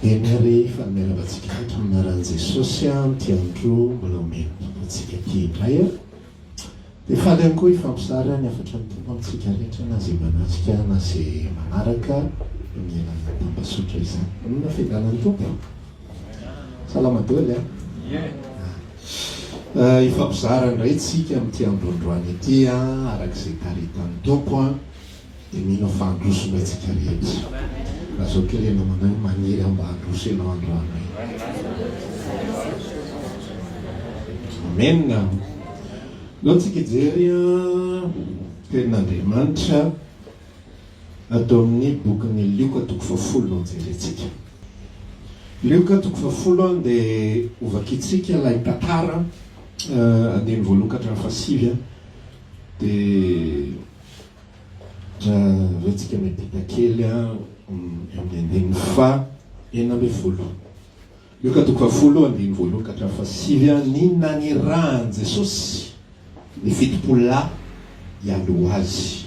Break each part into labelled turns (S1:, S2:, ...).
S1: Eny ary fa miarahaba antsika rehetra amin'ny anaran'i Jesosy amin'ity andro mbola omen'ny Tompo antsika ity indray. Dia faly ihany koa hifampizara ny hafatry ny Tompo amintsika rehetra na izay manatrika na izay manaraka amin'ny alalan'ny tambazotra izany. Inona fiadanan'ny Tompo? Salama daholo a! Hifampizara indray tsika amin'ity andro androany ity araka izay taritan'ny Tompo. Dia mino aho fa handroso indray tsika rehetra. Lazao kely ianao manao hoe maniry aho mba handroso ianao androany hoe. Amen. Aleo tsika hijery tenin'Andriamanitra ato amin'ny bokin'ny Lioka toko fahafolo no jerentsika. Lioka toko fahafolo dia hovakintsika ilay tantara andininy voalohany ka hatramin'ny fahasivy dia Raha tsika miampita kely amin'ny andininy faha 16. Lioka toko fahafolo andininy voalohany ka hatramin'ny fahasivy ny nanirahan'i Jesosy ny 70 lahy hialoha azy.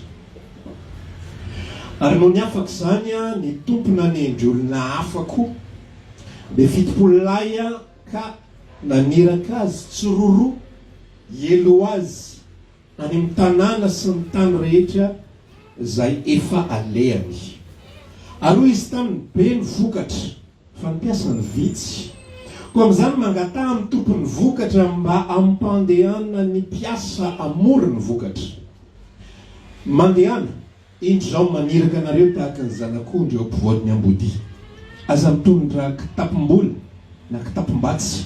S1: Ary nony afaka izany ny Tompo nanendry olona hafa koa, dia 70 lahy ka naniraka azy tsiroaroa hielo azy Any amin'ny tanàna sy ny tany rehetra izay efa alehany. Ary hoy izy taminy, Be ny vokatra, fa ny mpiasa no vitsy. Koa amin'izany mangataha amin'ny tompon'ny vokatra mba hampandehana ny mpiasa hamory ny vokatra. Mandehana. Indro izaho maniraka anareo tahaka ny zanak'ondry eo ampovoan'ny ambodia. Aza mitondra kitapom-bola, na kitapom-batsy,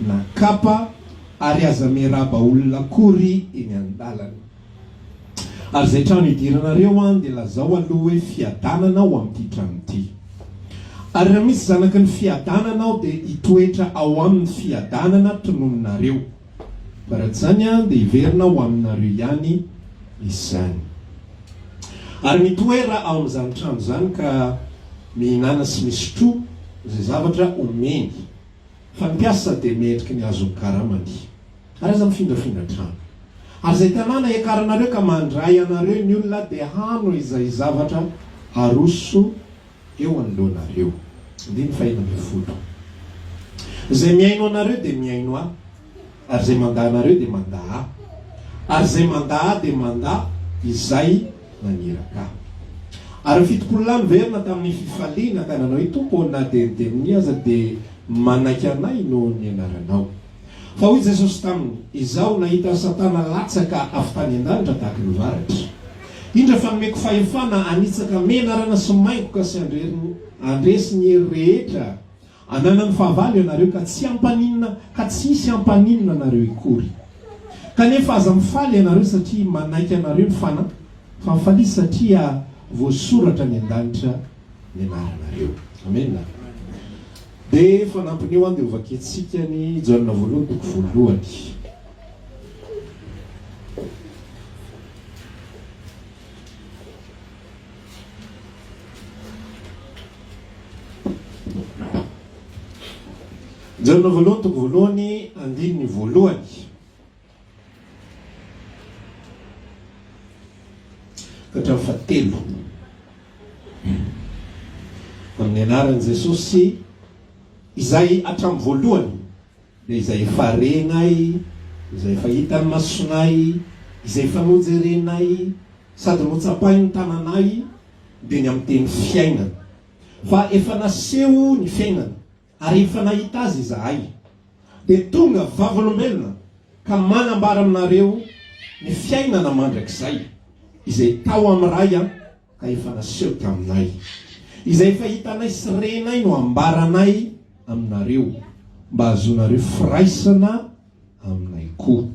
S1: na kapa, ary aza miarahaba olona akory eny an-dalana. Ary izay trano idiranareo an, dia lazao aloha hoe fiadanana ao amin'ity trano ity. Ary raha misy zanaky ny fiadanana ao, dia hitoetra ao aminy fiadanana tononinareo. Fa raha tsy izany dia hiverina ho aminareo ihany izany. Ary mitoera ao amin'izany trano izany ka mihinàna sy misotroa izay zavatra omeny, fa ny mpiasa dia mendriky ny azon'ny karamany. Ary aza mifindrafindra trano. Ary izay tanàna iakaranareo ka mandray anareo ny olona dia hano izay zavatra aroso eo anoloanareo. Andininy fahenina ambin'ny folo. Izay mihaino anareo dia mihaino Ahy, ary izay mandà anareo dia mandà Ahy, ary izay mandà Ahy dia mandà Izay naniraka Ahy. Ary ny 70 lahy niverina tamin'ny fifaliana ka nanao hoe, Tompo ô, na dia ny demonia aza dia manaiky anay noho ny anaranao. Fa hoy Jesosy taminy, Izaho nahita an'i Satana latsaka avy tany an-danitra tahaka ny varatra. Indra fa nomeko fahefana hanitsaka menarana sy maingoka sy handresy ny hery rehetra ananan'ny fahavalo ianareo ka tsy hampaninona ka tsy hisy hampaninona anareo ikory. Kanefa aza mifaly ianareo satria manaiky anareo ny fanahy, fa mifalia satria voasoratra any an-danitra ny anaranareo. Amena. Dia fanampin'io an dia hovakintsika ny Jaona voalohany toko voalohany. Jaona voalohany toko voalohany andininy voalohany. Ka hatramin'ny fahatelo. Amin'ny anaran'i Jesosy izay hatramin'ny voalohany dia izay efa renay, izay efa hitan'ny masonay, izay efa nojerenay sady notsapain'ny tananay dia ny amin'ny teny fiainana. Fa efa naseho ny fiainana Ary efa nahita azy izahay, dia tonga vavolombelona ka manambara aminareo ny fiainana mandrakizay, izay tao amin'ny Ray ka efa naseho taminay. Izay efa hitanay sy renay no ambaranay aminareo, mba hahazoanareo firaisana aminay koa.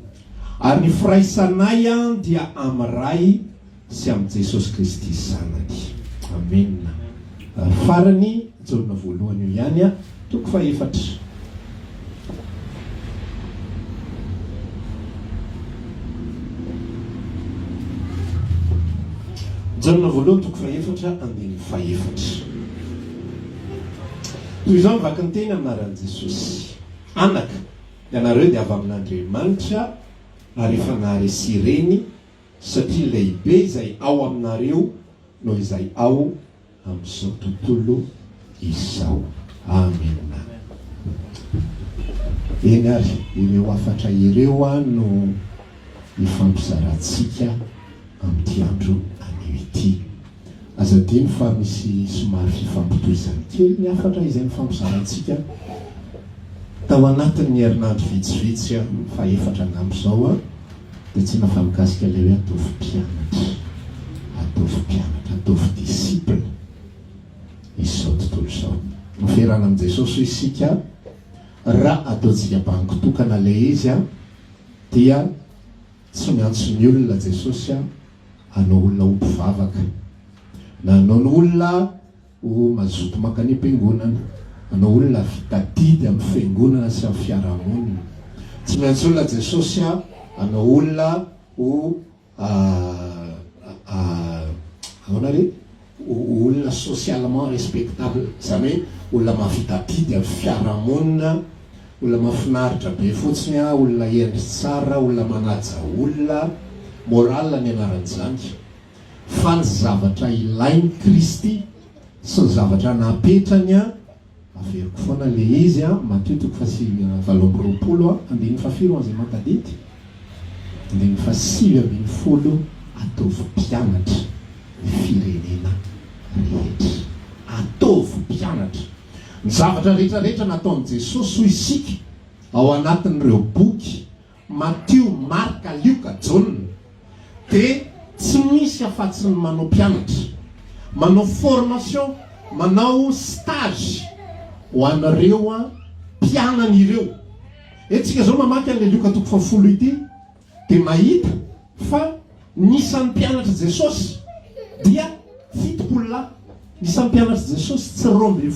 S1: Ary ny firaisanay dia amin'ny Ray sy amin'i Jesosy Kristy Zanany. Amena. Ary farany, Jaona voalohany io ihany, toko fahefatra. Jaona voalohany toko fahefatra andininy fahefatra. Toy izao ny vaky ny teny amin'ny anaran'i Jesosy. Anaka, Ianareo dia avy amin'Andriamanitra ary efa naharesy ireny satria lehibe izay ao aminareo noho izay ao amin'izao tontolo izao. Amena. Eny ary, ireo hafatra ireo no hifampizarantsika amin'ity andro anio ity. Aza adino fa misy somary fifampitohizany kely ny hafatra izay nifampizarantsika tao anatin'ny herinandro vitsivitsy, fahefatra angamba izao, dia tsy nafa mikasika ilay hoe ataovy mpianatra, ataovy mpianatra, ataovy disciple izao tontolo izao. Miferana amin'i Jesosy hoy isika, raha ataontsika bango tokana ilay izy dia tsy miantso ny olona Jesosy hanao olona ho mpivavaka, na hanao ny olona ho mazoto mankany am-piangonana, hanao olona vita adidy amin'ny fiangonana sy amin'ny fiarahamonina. Tsy miantso olona Jesosy hanao olona ho ahoana re? Ho olona socialement respectable, izany hoe olona mahavita adidy amin'ny fiarahamonina, olona mahafinaritra be fotsiny, olona hendry tsara, olona manaja olona, morale ny anaran'izany. Fa ny zavatra ilain'i Kristy sy ny zavatra napetrany Averiko foana le izy a, Matio toko faha 28 a, andininy faha firy ho an'izay mahatadidy? Andininy faha 19 Ataovy mpianatra ny firenena rehetra. Ataovy mpianatra. Ny zavatra rehetra rehetra nataon'i Jesosy hoy isika ao anatin'ireo boky Matio, Marka, Lioka, Jaona, dia tsy misy afa-tsy ny manao mpianatra, manao formation, manao stage ho an'ireo mpianany ireo. Eto isika izao mamaky an'ilay Lioka toko fahafolo ity dia mahita fa ny isan'ny mpianatr'i Jesosy dia 70 lahy. Ny isan'ny mpianatr'i Jesosy tsy 12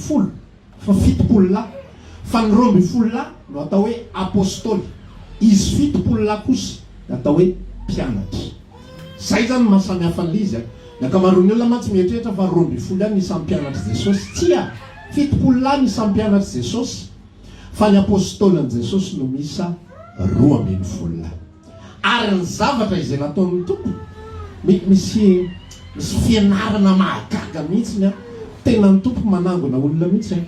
S1: fa 70 lahy. Fa ny 12 lahy no atao hoe apostoly. Izy 70 lahy kosa no atao hoe mpianatra. Izay izany no maha samy hafa an'ilay izy. Ny ankamaroan'ny olona mantsy mieritreritra fa 12 ihany ny isan'ny mpianatr'i Jesosy. Tsia! 70 lahy ny isan'ny mpianatr'i Jesosy. Fa ny apostolin'i Jesosy no miisa 12 lahy. Ary ny zavatra izay nataon'ny Tompo, misy misy fianarana mahagaga mihitsy an, tena ny Tompo manangona olona mihitsy an,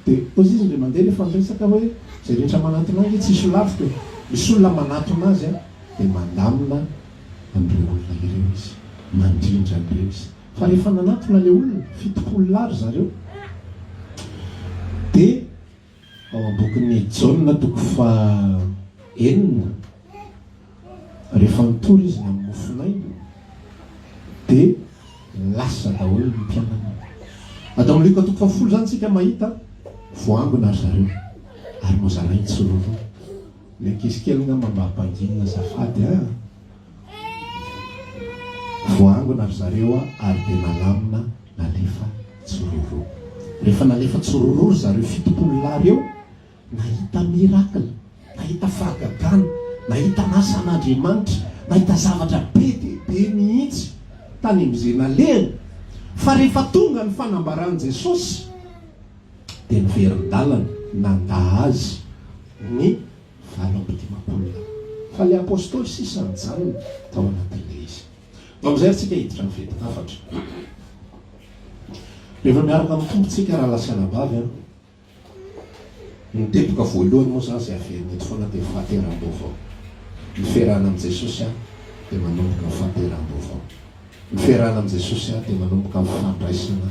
S1: dia hozy izy indray mandeha rehefa niresaka hoe izay rehetra manatona ahy ange tsy hisy ho laviko e, misy olona manatona azy an, dia mandamina an'ireo olona ireo izy, mandrindra an'ireo izy, fa rehefa nanatona ilay olona, 70 lahy ry zareo, dia. Ao am-bokin'i Jaona toko faha enina, rehefa nitory izy ny amin'ny mofonaina, dia lasa daholo ny mpianany. Ato amin'ny Lioka toko fahafolo izany isika mahita, voaangona ry zareo ary nozarainy tsiroroa. Ilay ankizy kely angamba mba ampanginina azafady an! Voaangona ry zareo ary dia nalamina nalefa tsiroroa. Rehefa nalefa tsiroroa ry zareo 70 lahy ireo, nahita miracle, nahita fahagagana, nahita ny asan'Andriamanitra, nahita zavatra be dia be mihitsy tany amin'izay nalehany. Fa rehefa tonga ny fanambaran'i Jesosy, dia niverin-dalana nandà Azy ny 58 lahy. Fa ilay apostoly sisa nijanona tao anatin'ilay izy. Vao amin'izay ary tsika hiditra amin'ny fetin-kafatra. Rehefa miaraka amin'ny Tompo tsika rahalahy sy anabavy an, ny teboka voalohany moa izany izay averina eto foana dia fahateraham-baovao. Ny fiarahana amin'i Jesosy an, dia manomboka amin'ny fahateraham-baovao. Ny fiarahana amin'i Jesosy an, dia manomboka amin'ny fandraisana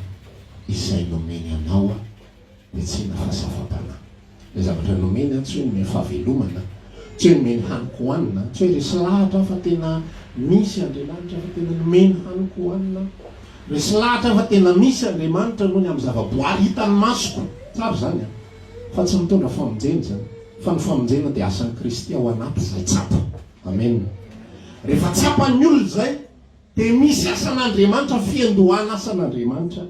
S1: izay nomeny anao an, dia tsy inona fa zava-panahy. Ilay zavatra nomeny an, tsy hoe nomeny fahavelomana, tsy hoe nomeny hanin-kohanina, tsy hoe resy lahatra aho fa tena misy Andriamanitra, fa tena nomeny hanin-kohanina aho. Resy lahatra aho fa tena misy Andriamanitra noho ny amin'ny zava-boary hitan'ny masoko. Tsara izany an! Fa tsy mitondra famonjena izany. Fa ny famonjena dia asan'i Kristy ao anaty izay tsapa. Amen. Rehefa tsapan'ny olona izay, dia misy asan'Andriamanitra, fiandohana asan'Andriamanitra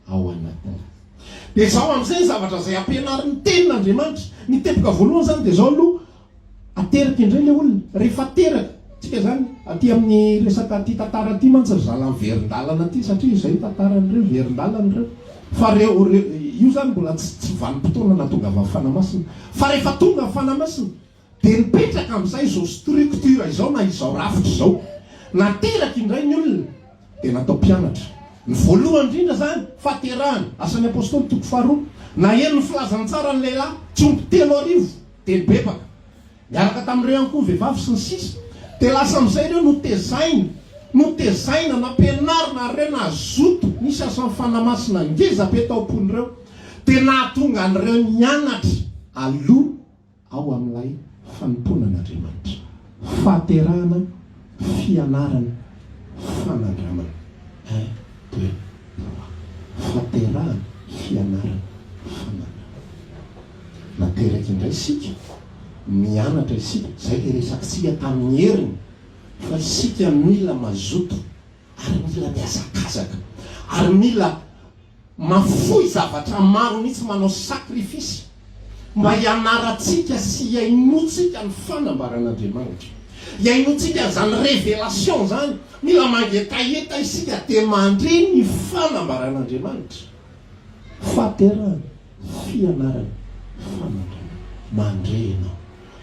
S1: ao anatiny. Dia izao amin'izay ny zavatra izay ampianarin'ny tenin'Andriamanitra. Ny teboka voalohany izany dia izao aloha, ateraka indray ilay olona. Rehefa teraka, tsika izany aty amin'ny resaka aty tantara aty mantsy ry zalahy miverin-dalana aty satria izay ny tantaran'ireo, verin-dalana ireo. Fa reo, reo, io izany mbola tsy, tsy vanim-potoana nahatongavan'ny Fanahy Masina. Fa rehefa tonga ny Fanahy Masina, dia nipetraka amin'izay izao structure izao na izao rafitra izao. Nateraka indray ny olona, dia natao mpianatra. Ny voalohany indrindra izany, fahaterahana, Asan'ny Apostoly toko faharoa, naheno ny filazantsara ny lehilahy, tsy omby 3000, dia nibebaka. Niaraka tamin'ireo ihany koa ny vehivavy sy ny sisa. Dia lasa amin'izay ireo notezaina, notezaina, nampianarina ary ireo nazoto, nisy asan'ny Fanahy Masina ngeza be tao am-pon'ireo. Dia nahatonga an'ireo nianatra aloha ao amin'ilay fanompoana an'Andriamanitra. Fahaterahana, fianarana, fanandramana. Un, deux, trois. Fahaterahana, fianarana, fanandramana. Nateraka indray isika, mianatra isika, izay ilay resakitsika tamin'ny heriny, fa isika mila mazoto ary mila mihazakazaka ary mila mafoy zavatra maro mihitsy manao sacrifice mba hianarantsika sy hihainoantsika ny fanambaran'Andriamanitra. Hihainoantsika an'izany révélation izany, mila mangetaheta isika dia mandre ny fanambaran'Andriamanitra. Fahaterahana, fianarana, fanandramana. Mandre ianao.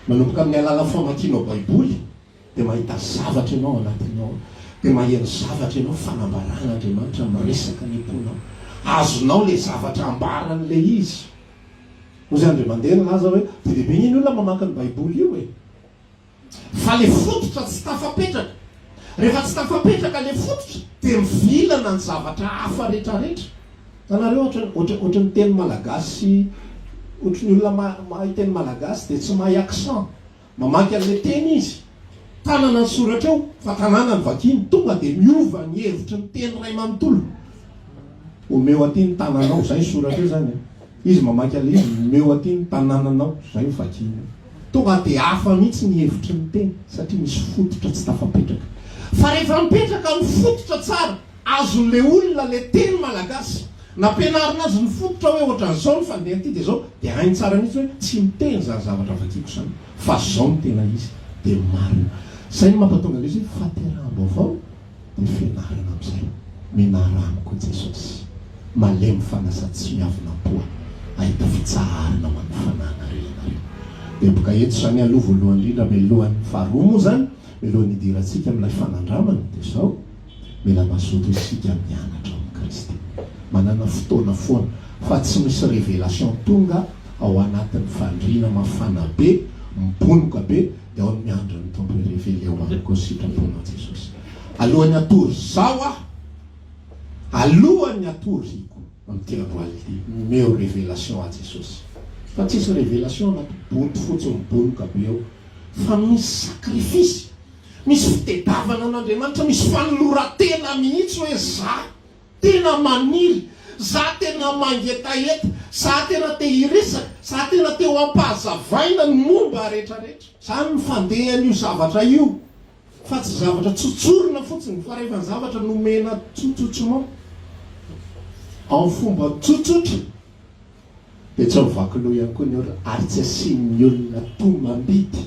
S1: Manomboka amin'ny alalan'ny famakianao Baiboly dia mahita zavatra ianao ao anatinao ao, dia maheno zavatra ianao, fanambarana Andriamanitra miresaka ny am-ponao. Azonao ilay zavatra ambaran'ilay izy. Hoy izay Andriamandeha nilaza hoe, be dia be anie ny olona mamaky ny Baiboly io e. Fa le fototra tsy tafapetraka. Rehefa tsy tafapetraka le fototra dia mivilana ny zavatra hafa retraretra. Hitanareo ohatra ohatra ohatra ny teny malagasy ohatry ny olona mahay teny malagasy dia tsy mahay accent. Mamaky an'le teny izy, tanana ny soratra eo fa tanàna no vakiany, tonga dia miova ny hevitry ny teny iray manontolo. Omeo aty ny tananao, zay ny soratra eo zany e. Izy mamaky an'le izy, omeo aty ny tanànanao, zay no vakiany eo. Tonga dia hafa mihitsy ny hevitry ny teny satria misy fototra tsy tafapetraka. Fa rehefa mipetraka ny fototra tsara, azon'ilay olona ilay teny malagasy, nampianarina azy ny fototra hoe ohatran'izao ny fandehan'ity dia izao, dia hainy tsara mihitsy hoe tsy miteny izany zavatra vakiako izany fa izao no tena izy dia marina. Izay no mampatonga ilay izy hoe fahateraham-baovao. Dia fianarana amin'izay. Mianara amiko Jesosy. Malemy fanahy sady tsy miavona am-po aho. Hahita fitsaharana ho an'ny fanahinareo ianareo. Deboka eto izany aloha voalohany indrindra mialohan'ny faharoa moa izany, mialohan'ny hidirantsika amin'ilay fanandramana dia izao, mila mazoto isika mianatra ao amin'i Kristy. Manana fotoana foana fa tsy misy révélation tonga ao anatin'ny fandriana mafana be, mibonoka be, Dia ao ny miandry ny Tompo hi-reveler ho amiko ny sitraponao Jesosy. Alohan'ny hatory zao aho, alohan'ny hatoriko amin'ity andro alina ity, omeo revelation ahy Jesosy. Fa tsisy revelation anaty bonto fotsiny mibonoka be ao, fa misy sacrifice, misy fitedavana an'Andriamanitra, misy fanoloran-tena mihitsy hoe za Tena maniry, za tena mangetaheta, za tena te hiresaka, za tena te ho ampahazavaina ny momba retraretra. Zany ny fandehan'io zavatra io fa tsy zavatra tsotsorina fotsiny fa rehefa ny zavatra nomena tsotsotsiment ao fomba tsotsotra dia tsy mivaky loha ihany koa ny olona ary tsy asian'ny olona tombam-bidy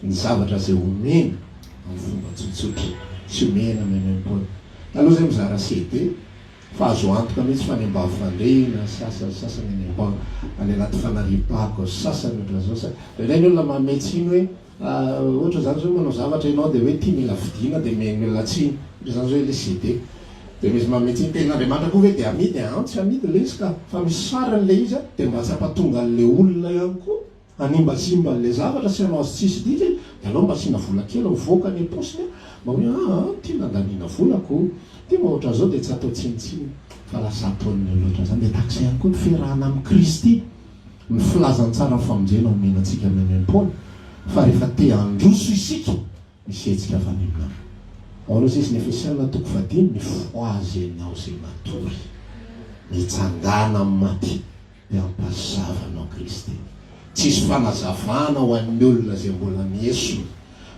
S1: ny zavatra izay omena amin'ny fomba tsotsotra, tsy omena maimaimpoana. Taloha izay mizara CD fa azo antoka mihitsy fa any Ambavifandriana sasany sasany any amba any anaty fanariam-pako sasany ohatran'izao sa indraindray ny olona manome tsiny hoe Ohatra zany zao manao zavatra ianao dia hoe ty mila vidiana dia omen'ny olona tsiny, ohatra zany zao hoe le CD dia misy manome tsiny, tenin'Andriamanitra koa ve dia amidy an, tsy amidy le izy ka, fa misy sariny le izy an, dia mba tsy hampatonga an'le olona ihany koa hanimbazimba an'le zavatra sy hanao azy tsisy dikany dia aleo mba asiana vola kely mivoaka any am-paosiny an, mba hoe aa ty nandaniana vola ko, ty mba ohatran'izao dia tsy atao tsinontsinona fa lasa ataon'ny olona ohatran'izany, dia tahaka izay ihany koa ny fiarahana amin'i Kristy. Ny filazantsaran'ny famonjena omena antsika maimaimpoana fa rehefa te handroso isika, misy hetsika avy any aminao. Ahoana hozy izy ny Efesiana toko fahadimy, mifohaza ianao izay matory, mitsangàna amin'ny maty dia ampazava anao Kristy. Tsy hisy fanazavana ho an'ny olona izay mbola miesona,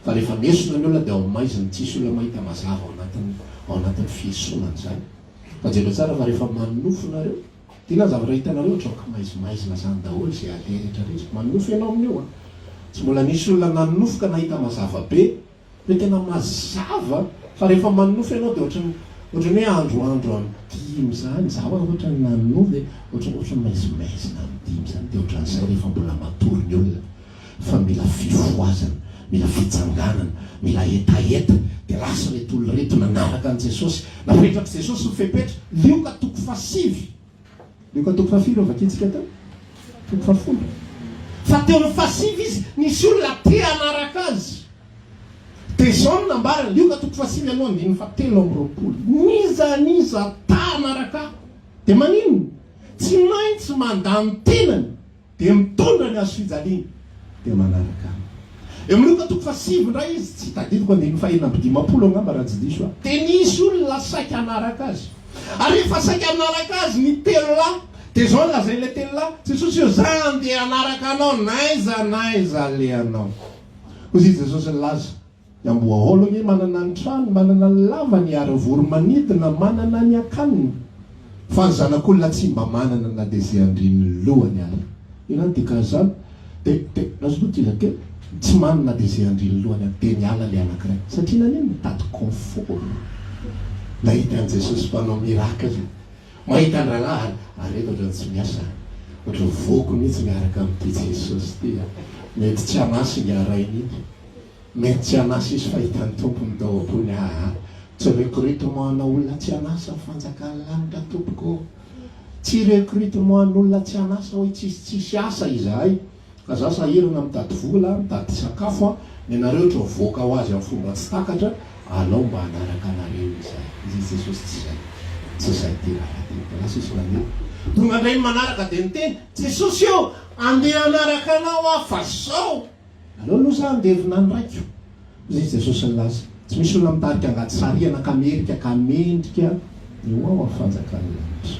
S1: fa rehefa miesona ny olona dia ao maizina, tsy hisy olona mahita mazava ao anatin'ny ao anatin'ny fiesonana izany. Fa jereo tsara fa rehefa manonofy nareo, Inona ny zavatra hitanareo ohatran'ny kimaizimaizina zany daholo izay aleha rehetra rehetra. Manonofy ianao amin'io an! Tsy mbola nisy olona nanonofy ka nahita mazava be hoe tena mazava fa rehefa manonofy ianao dia ohatran'ny ohatran'ny hoe androandro amin'ny dimy zany, za ho'a ohatran'ny nanonofy dia ohatran'ny ohatran'ny maizimaizina amin'ny dimy zany dia ohatran'izay rehefa mbola matory ny olona fa mila fifohazana. Mila fitsanganana, mila hetaheta. Dia lasa ireto olona ireto nanaraka an'i Jesosy. Napetrak'i Jesosy ny fepetra, Lioka toko fahasivy. Lioka toko fahafiry no vakintsika teo? Toko fahafolo. Fa teo amin'ny fahasivy izy, nisy olona te hanaraka azy. Dia izao no nambarany, Lioka toko fahasivy aloha andininy fahatelo amby 20. N'iza n'iza ta hanaraka ahy, dia maninona? Tsy maintsy mandà ny tenany. Dia mitondra ny hazo fijaliana dia manaraka ahy. Eo amin'ny Lioka toko fahasivy indray izy, tsy tadidiko andininy fahenina amby 50 angamba raha tsy diso aho. Dia nisy olona saika hanaraka azy. Ary rehefa saika hanaraka azy ny telo lahy, dia izao no lazain'ilay telo lahy, Jesosy ô, za handeha hanaraka anao n'aiza n'aiza alehanao. Hoy izy Jesosy nilaza, Ny amboahaolo anie manana ny trano, manana ny lavany ary ny voro-manidina manana ny akaniny. Fa ny zanak'olona tsy mba manana na dia izay andrin'ny lohany ary. Inona no dikan'izany? Dia, dia, azo aloha tohizako kely? Tsy manana na dia izay andrin'ny lohany ary. Dia niala ilay anankiray. Satria naninona? Nitady confort. Nahita an'i Jesosy mpanao miracle. Mahita ny rahalahy ary, ary eto ohatran'ny tsy miasa. Ohatran'ny voako mihitsy miaraka amin'ity Jesosy ity a. Mety tsy hanasy ingahy rainy iny. Mety tsy hanasa izy fa hitan'ny tompony tao am-pony aa tsy recrutement ana olona tsy hanasa ny fanjakan'ny lanitra tompoko ô! Tsy recrutement an'olona tsy hanasa hoy tsisy tsisy asa izahay ka za sahirana mitady vola mitady sakafo an, ny anareo ohatra mivoaka ho azy amin'ny fomba tsy takatra alao mba hanaraka anareo izahay. Izy Jesosy tsy zay tsy zay ty raharaha ty fa lasa izy nandeha. Tonga indray ny manaraka dia niteny, Jesosy ô andeha hanaraka anao aho fa zao. Aleo aloha za handevina ny raiko, hoy i Jesosy nilaza. Tsy misy olona mitarika angady sarihana ka merika ka mendrika ny ho ao amin'ny fanjakan'ny lanitra.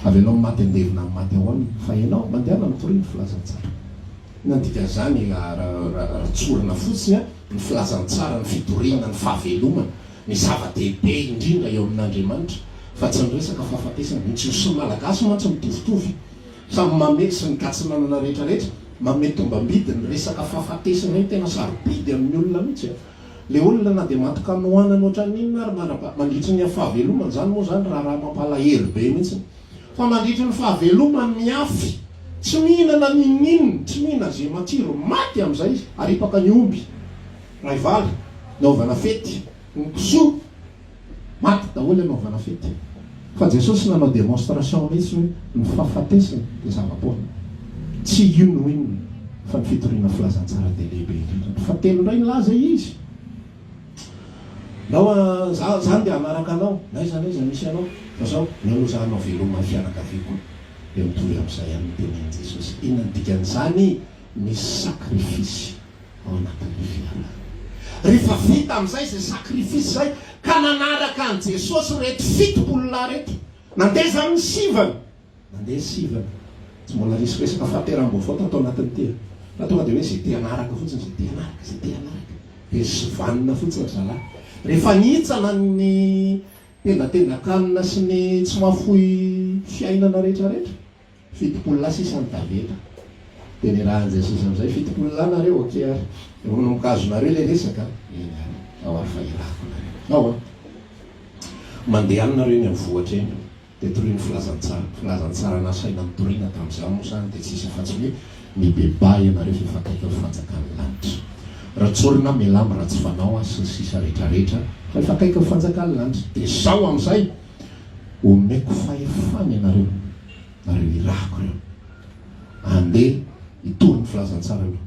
S1: Avelao ny maty handevina ny maty ao aminy, fa ianao, mandehana mitoria ny filazantsara. Inona no dikan'izany raha tsorina fotsiny? Ny filazantsara, ny fitoriana ny fahavelomana, ny zava-dehibe indrindra eo amin'Andriamanitra, fa tsy ny resaka fahafatesana. Ny Jiosy sy ny Malagasy mantsy mitovitovy. Samy mamely sy ny katsinanana rehetra rehetra manome tombambidy ny resaka fahafatesana io tena sarobidy amin'ny olona mihitsy a! Le olona na dia matin-kanoanana ohatran'ny inona ary mandrapa mandritry ny fahavelomany zany moa zany raharaha mampalahelo be mihitsy fa mandritry ny fahavelomany miafy tsy mihinana n'inon'inona tsy mihinana ze matsiro maty amin'izay izy aripaka ny omby ray valy naovana fety ny kisoa Maty daholo anaovana fety. Fa Jesosy nanao démonstration mihitsy hoe ny fahafatesana dia zava-poana. Tsy io no inona fa ny fitoriana filazantsara dia lehibe indrindra. Ny fahatelo indray nilaza izy, Nao a, za, za ndeha hanaraka anao, n'aiza n'aiza misy anao. Fa zao, neo aloha za hanao veloma ny fianakaviako. Dia mitovy amin'izay ihany ny tenenin'i Jesosy. Inona no dikan'izany? Misy sacrifice. ao anatin'ilay fiarahana. Rehefa vita amin'izay izay sacrifice izay ka nanaraka an'i Jesosy ireto 70 lahy ireto, nandeha izany ny sivana, nandeha ny sivana, tsy mbola nisy resaka fahateram-baovao tato anatin'ity a, fa tonga dia hoe izay te hanaraka fotsiny, izay te hanaraka, izay te hanaraka, dia sivanina fotsiny ry zalahy. Rehefa nihitsana ny tendatendan-kanina sy ny tsy mahafoy fiainana rehetra rehetra, 70 lahy sisa ny tavela. Dia nirahan'i Jesosy amin'izay, 70 lahy nareo, ok ary. Efa manomboka azonareo ilay resaka an? Eny ary, ao ary fa irahako nareo. Ao an! Mandehana nareo eny amin'ny vohitra eny, dia torio ny filazantsara. Filazantsara nasaina notoriana tamin'izany moa izany dia tsy hisy afa-tsy hoe, Mibebaha ianareo fa efa akaiky ny fanjakan'ny lanitra. Raha tsorina, mialà amin'ny ratsy fanao sy ny sisa rehetra rehetra, fa efa akaiky ny fanjakan'ny lanitra. Dia izao amin'izay, Omeko fahefana ianareo, nareo irahako ireo, handeha hitory ny filazantsara aloha,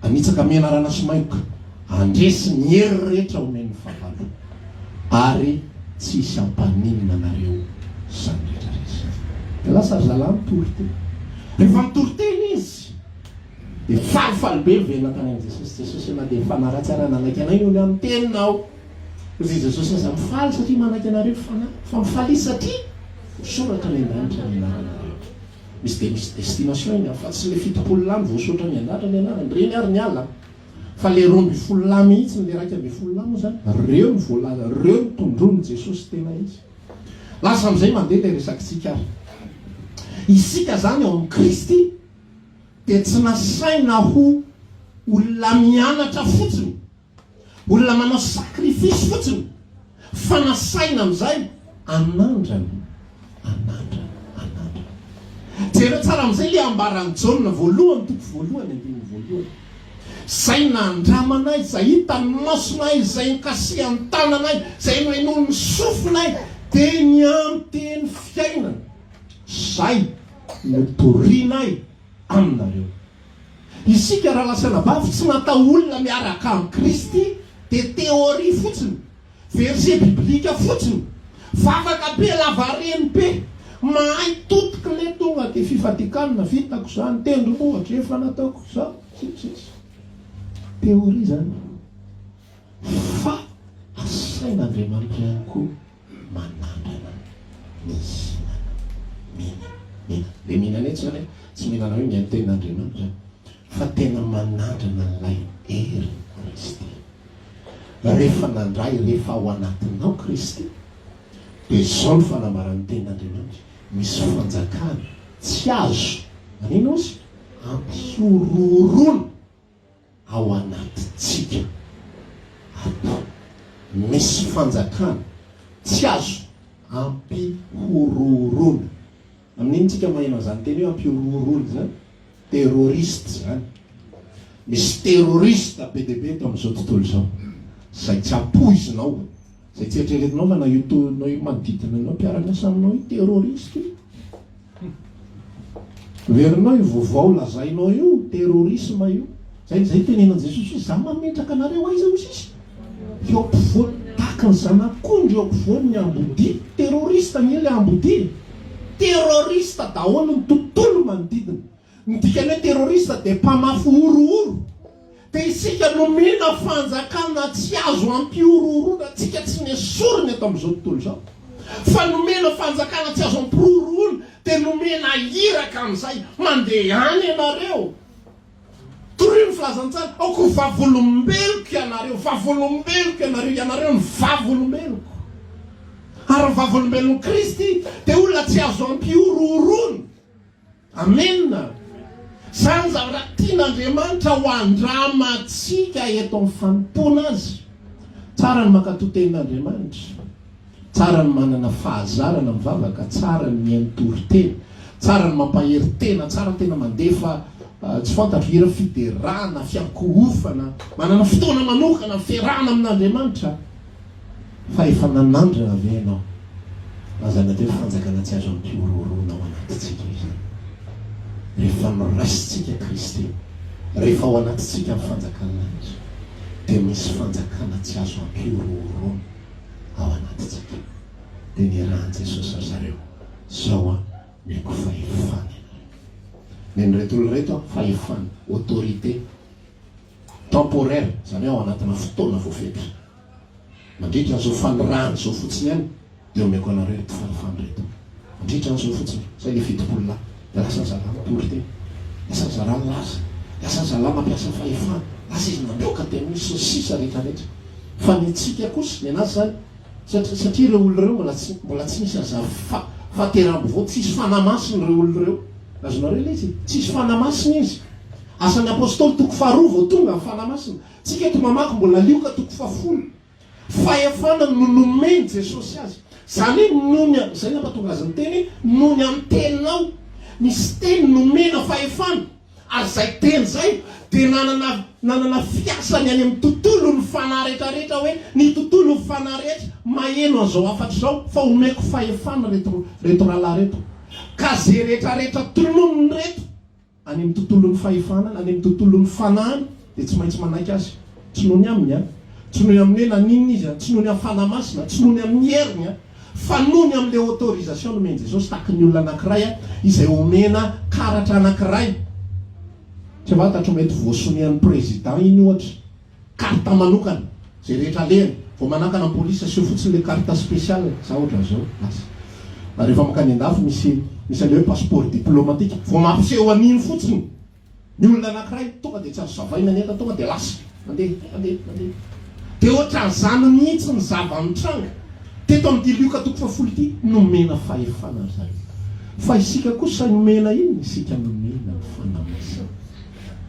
S1: hanitsaka menarana sy maingoka, handresy ny hery rehetra omen'ny fahavalo, ary tsy hisy hampaninona anareo izany rehetra rehetra izany. Dia lasa ry zalahy nitory teny. Rehefa nitory teny izy, dia falifaly be niverina tany amin'i Jesosy. Jesosy na dia efa naratsy ara nanaiky anay noho ny amin'ny teninao. Hoy i Jesosy, Aza mifaly satria manaiky anareo ny Fanahy, fa mifalia satria voasoratra any an-danitra ny anaranareo. Misy dia misy destination iny an, fa tsy ilay 70 lahy no voasoratra any an-danitra ny anarany, ireny ary ny ala, fa ilay 12 lahy mihitsy, ilay 11 lahy moa izany, ireo no voalaza, ireo no tondroin'i Jesosy tena izy. Lasa amin'izay mandeha ilay resakitsika ary. Isika izany ao amin'i Kristy dia tsy nasaina ho olona mianatra fotsiny, Olona manao sacrifice fotsiny fa nasaina amin'izay anandrana, anandrana, anandrana. Jereo tsara amin'izay ilay ambaran'i Jaona voalohany toko voalohany andininy voalohany. Izay nandramanay, izay hitan'ny masonay, izay nokasihan'ny tananay, izay nohenoin'ny sofinay, dia ny amin'ny teny fiainana, izay notorianay aminareo. Isika rahalahy sy anabavy tsy natao olona miaraka amin'i Kristy dia théorie fotsiny, verset biblique fotsiny, vavaka be lavareny be, mahay toute clé tonga dia fifadikanina, vitako izany, tendrombohitra efa nataoko izao, sy ny sisa. Théorie izany fa asain'Andriamanitra ihany koa manandrana mihinana, mihinana, mihinana. Le mihinana eto zany tsy mihinana hoe mihaino tenin'Andriamanitra fa tena manandrana an'ilay herin'i Kristy. Rehefa nandray, rehefa ao anatinao Kristy, dia izao ny fanambaran'ny tenin'Andriamanitra, misy fanjakana tsy azo, manino ozy? Ampihorohoroana. ao anatintsika ato. Misy fanjakana tsy azo ampihorohoroana. Amin'inona tsika maheno an'izany teny hoe ampihorohoroana izany? Terroriste izany. Misy terroriste be dia be eto amin'izao tontolo izao, izay tsy ampoizinao, izay tsy eritreretinao fa na io na io manodidina anao, mpiara-miasa aminao io terroriste io. Heverinao io vaovao lazainao io terrorisme io. Zay zay tenenan'i Jesosy hoe za mametraka anareo aiza hoy sisa? Eo ampovoany tahaka ny zanak'ondry eo ampovoany ny ambodia. Terroriste anie le ambodia e. Terroriste daholo ny tontolo manodidina. Ny dikan'ny hoe terroriste dia mpamafy horohoro. Dia isika nomena fanjakana tsy azo ampihorohoroana, tsika tsy nesorina eto amin'izao tontolo izao fa nomena fanjakana tsy azo ampihorohoroana, dia nomena iraka amin'izay, mandeha any ianareo, torio ny filazantsara, aoka ho vavolombeloko ianareo, vavolombeloko ianareo, ianareo no vavolombeloko. Ary ny vavolombelon'i Kristy dia olona tsy azo ampihorohoroana. Amena! Izany zavatra tian'Andriamanitra ho andramantsika eto amin'ny fanompoana Azy. Tsara ny mankatò tenin'Andriamanitra. Tsara ny manana fahazarana mivavaka, tsara ny mihaino toriteny, tsara ny mampahery tena, tsara tena mandefa tsy fantatro hira fiderana, fiankohofana, manana fotoana manokana fiarahana amin'Andriamanitra. Fa efa nanandrana ve ianao? Aza natao hoe fanjakana tsy azo ampihorohoroana ao anatintsika izany. Rehefa noraisintsika Kristy, rehefa ao anatintsika ny fanjakan'ny lanitra, dia misy fanjakana tsy azo ampihorohoroana ao anatintsika. Dia niarahan'i Jesosy ry zareo, Zao an, omeko fahefana ianareo. Nen'ireto olona ireto an, fahefana, autorité. Temporaire, izany hoe ao anatina fotoana voafetra. Mandritra an'izao fanirahana izao fotsiny ihany dia omeko anareo ireto fahefana ireto. Mandritra an'izao fotsiny. Izay ilay 70 lahy. Dia lasa ry zalahy nitory teny. Lasa ry zalahy nilaza. Lasa ry zalahy nampiasa fahefana. Lasa izy nandroaka demonia sy ny sisa rehetra rehetra. Fa ny antsika kosa, ny anazy izany, satria satria ireo olona ireo mbola tsy mbola tsy nisy an'izany fa fahateraham-baovao, tsisy fanahy masina ireo olona ireo. Azonareo ilay izy? Tsisy fanahy masina izy. Asan'ny Apostoly toko faharoa vao tonga ny Fanahy Masina. Tsika eto mamaky mbola Lioka toko fahafolo. Fahefana no nomen'i Jesosy azy. Izany hoe noho ny izay nampatonga azy niteny hoe noho ny amin'ny teninao. Misy teny nomena fahefana ary izay teny izay dia nanana nanana fiasany any amin'ny tontolon'ny fanahy rehetra rehetra hoe ny tontolon'ny fanahy rehetra maheno an'izao hafatra izao fa omeko fahefana reto reto rahalahy reto. Ka ze rehetra rehetra tononiny reto Any amin'ny tontolon'ny fahefana, any amin'ny tontolon'ny fanahy dia tsy maintsy manaiky azy. Tsy noho ny aminy an, tsy noho ny amin'ny hoe naninona izy an, tsy noho ny amin'ny Fanahy Masina, tsy noho ny amin'ny heriny an, fa noho ny amin'ilay autorisation nomen'i Jesosy tahaky ny olona anankiray an, izay omena karatra anankiray. Tsy fantatro mety voasonian'ny président iny ohatra. Carte manokana, zay rehetra alehany, vao manakana ny police aseho fotsiny le carte spéciale, za ohatran'izao, lasa. Ary rehefa mankany andafy misy misy an'le hoe passeport diplomatique, vao mampiseho an'iny fotsiny ny olona anakiray tonga dia tsy azo savaina ny entana, tonga dia lasa, mandeha, mandeha, mandeha. Dia ohatran'izany mihitsy ny zava-nitranga teto amin'ity Lioka toko fahafolo ity, nomena fahefana ry zareo. Fa isika kosa nomena inona? Isika nomena ny Fanahy Masina.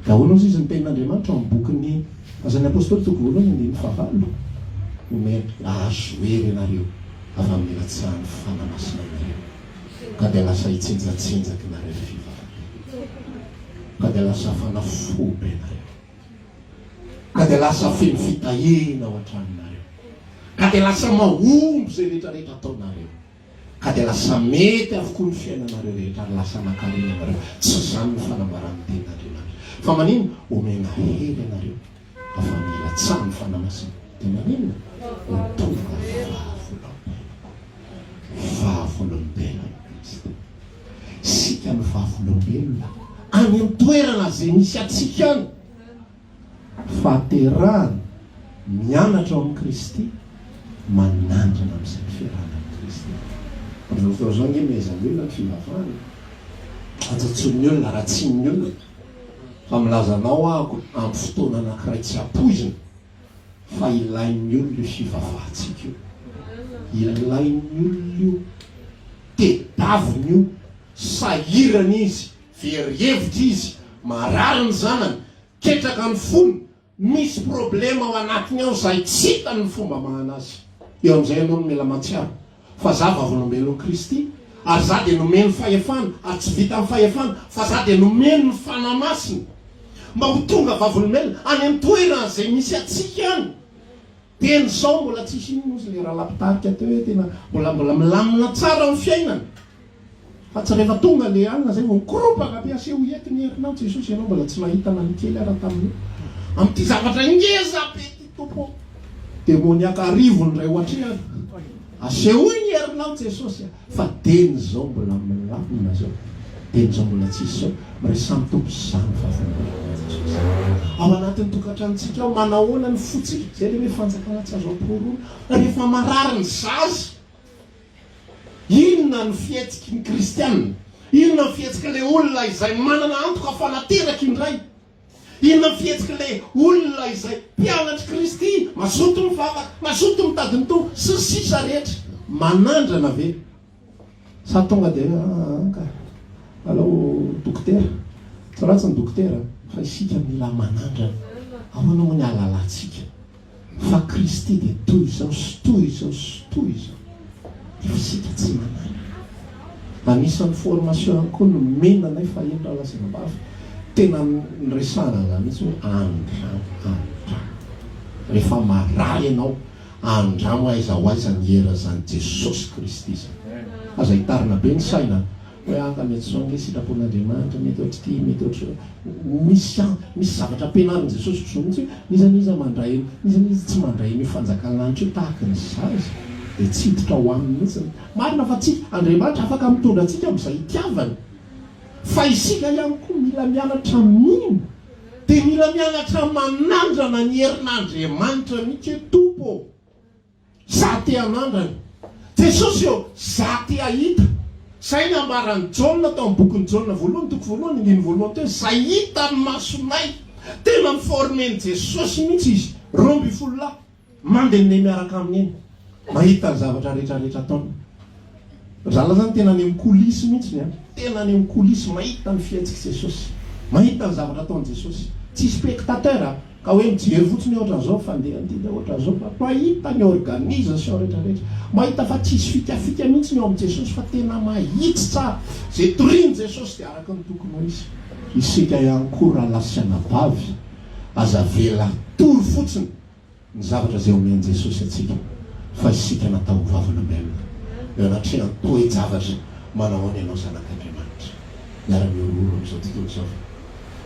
S1: Ahoana hozy izy ny tenin'Andriamanitra ao amin'ny bokin'ny Asan'ny Apostoly toko voalohany andininy fahavalo? Omena hahazo hery ianareo avy amin'ny nilatsahan'ny Fanahy Masina aminareo, ka dia lasa hitsinjatsinjaka nareo fivavaka, ka dia lasa hafana fo be nareo. Ka dia lasa feno fitahiana ao an-tranonareo. Ka dia lasa mahomby izay rehetra rehetra ataonareo. Ka dia lasa mety avokoa ny fiainanareo rehetra ary lasa mankarena ianareo. Tsy izany no fanambaran'ny tenin'Andriamanitra. Fa maninona? Omena hery ianareo afa milatsaha ny Fanahy Masina. Dia maninona? Ho tonga vavolombelona. Vavolombelon'i Kristy. Isika no vavolombelona any amin'ny toerana izay misy antsika any. Fahaterahana, mianatra ao amin'i Kristy, manandrana amin'izay ny fiarahana amin'i Kristy. Amin'izao fotoana izao ange mehezan'ny olona ny fivavahana, antsantsoin'ny olona, ratsian'ny olona. Fa milaza anao aho amin'ny fotoana anankiray tsy ampoizina fa ilain'ny olona io fivavahantsika io. Ilain'ny olona io, tedaviny io, sahirana izy, very hevitra izy, marary ny zanany, Ketraka ny fony, misy problema ao anatiny ao izay tsy hitany ny fomba amahana azy. Eo amin'izay ianao no mila mahatsiaro fa za vavolombelon'i Kristy ary za dia nomeny fahefana ary tsy vitan'ny fahefana fa za dia nomeny ny Fanahy Masina mba ho tonga vavolombelona any amin'ny toerana izay misy antsika any. Teny sao mbola tsisy inona ozy le rahalahy mpitarika teo hoe tena mbola mbola milamina tsara ny fiainana fa tsy rehefa tonga le alina zay vao mikoropaka be asehoy eto ny herinao Jesosy ianao mbola tsy nahita na ny kely ara tamin'io amin'ity zavatra ngeza be ty Tompo ô demoniaka arivony indray ho atrehana asehoy ny herinao Jesosy a Fa dieny izao mbola milamina zao, dieny izao mbola tsisy zao, miresaha amin'ny Tompo zany vavolombelona Jesosy. Ao anatin'ny tokantranontsika ao, manahoana ny fontsika, zay le hoe fanjakana tsy azo ampihorohoroana, rehefa marary ny zaza, inona no fihetsiky ny kristiana, inona ny fihetsik'ilay olona izay manana antoka fa nateraka indray, Inona ny fihetsik'ilay olona izay mpianatr'i Kristy, mazoto mivavaka, mazoto mitady ny Tompo, sy ny sisa rehetra? Manandrana ve? Sa tonga dia hoe aa ka, alao dokotera? Tsy ratsy ny dokotera, fa isika mila manandrana. Ahoana moa ny ahalalantsika? Fa Kristy dia toy izao sy toy izao sy toy izao. Nefa isika tsy manana. Anisan'ny formation ihany koa nomena anay fahiny rahalahy sy anabavy, tena niresahana an'izany mihitsy hoe andramo, andramo. Rehefa marary ianao, andramo aiza ho aiza ny herin'izany Jesosy Kristy izany. Aza hitarina be ny saina. Hoe anga mety zao ange sitrapon'Andriamanitra, mety ohatr'ity, mety ohatr'izao. Misy an, misy zavatra ampianarin'i Jesosy ohatr'izao mihitsy hoe n'iza n'iza mandray, n'iza n'iza tsy mandray an'io fanjakan'ny lanitra io tahaka ny zaza dia tsy hiditra ao aminy mihitsy. Marina fa tsy, Andriamanitra afaka mitondra antsika amin'izay itiavany. Fa isika ihany koa mila mianatra mino, dia mila mianatra manandrana ny herin'Andriamanitra mihitsy hoe Tompo ô! Za te hanandrana. Jesosy ô, za te hahita. Zay ny ambaran'i Jaona tao amin'ny bokin'i Jaona voalohany toko voalohany andininy voalohany teo, zay hitan'ny masonay. Tena mi-former-n'i Jesosy mihitsy izy 12 lahy mandehandeha miaraka aminy eny, mahita ny zavatra rehetra rehetra ataony. Ry zalahy zany tena any amin'ny coulisse mihitsy an, tena any amin'ny coulisse mahita ny fihetsik'i Jesosy, mahita ny zavatra ataon'i Jesosy. Tsy spectateur an. Ka hoe mijery fotsiny hoe ohatran'izao ny fandehan'ity dia ohatran'izao fa mahita ny organisation rehetra rehetra. Mahita fa tsisy fikafika mihitsy ny ao amin'i Jesosy fa tena mahitsy tsara. Izay torian'i Jesosy dia araka ny tokony ho izy. Isika ihany koa rahalahy sy anabavy, aza avela hatory fotsiny ny zavatra izay omen'i Jesosy antsika fa isika natao ho vavolombelona eo anatrehan'ny toe-javatra manahoana ianao zanak'Andriamanitra. Miara-mihorohoro amin'izao tontolo izao ve?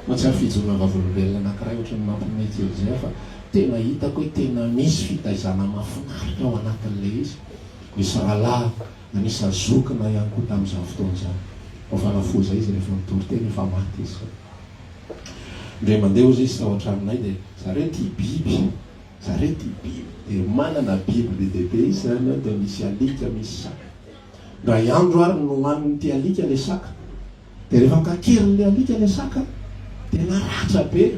S1: Mahatsiaro fijoroana vavolombelona anankiray ohatran'ny mampiomehy kely izay aho fa tena hitako hoe tena misy fitaizana mahafinaritra ao anatin'ilay izy. Misy rahalahy anisan'ny zokina ihany koa tamin'izany fotoana izany. Vao fanafoza izy rehefa nitory teny efa maty izy izao. Indray mandeha hozy izy tao an-tranonay dia zareo tia biby, zareo tia biby dia manana biby be dia be izy izany ao dia misy alika, misy saka. Indray andro ary nohanin'ity alika ilay saka. Dia rehefa nokakerin'ilay alika ilay saka dia naratra be.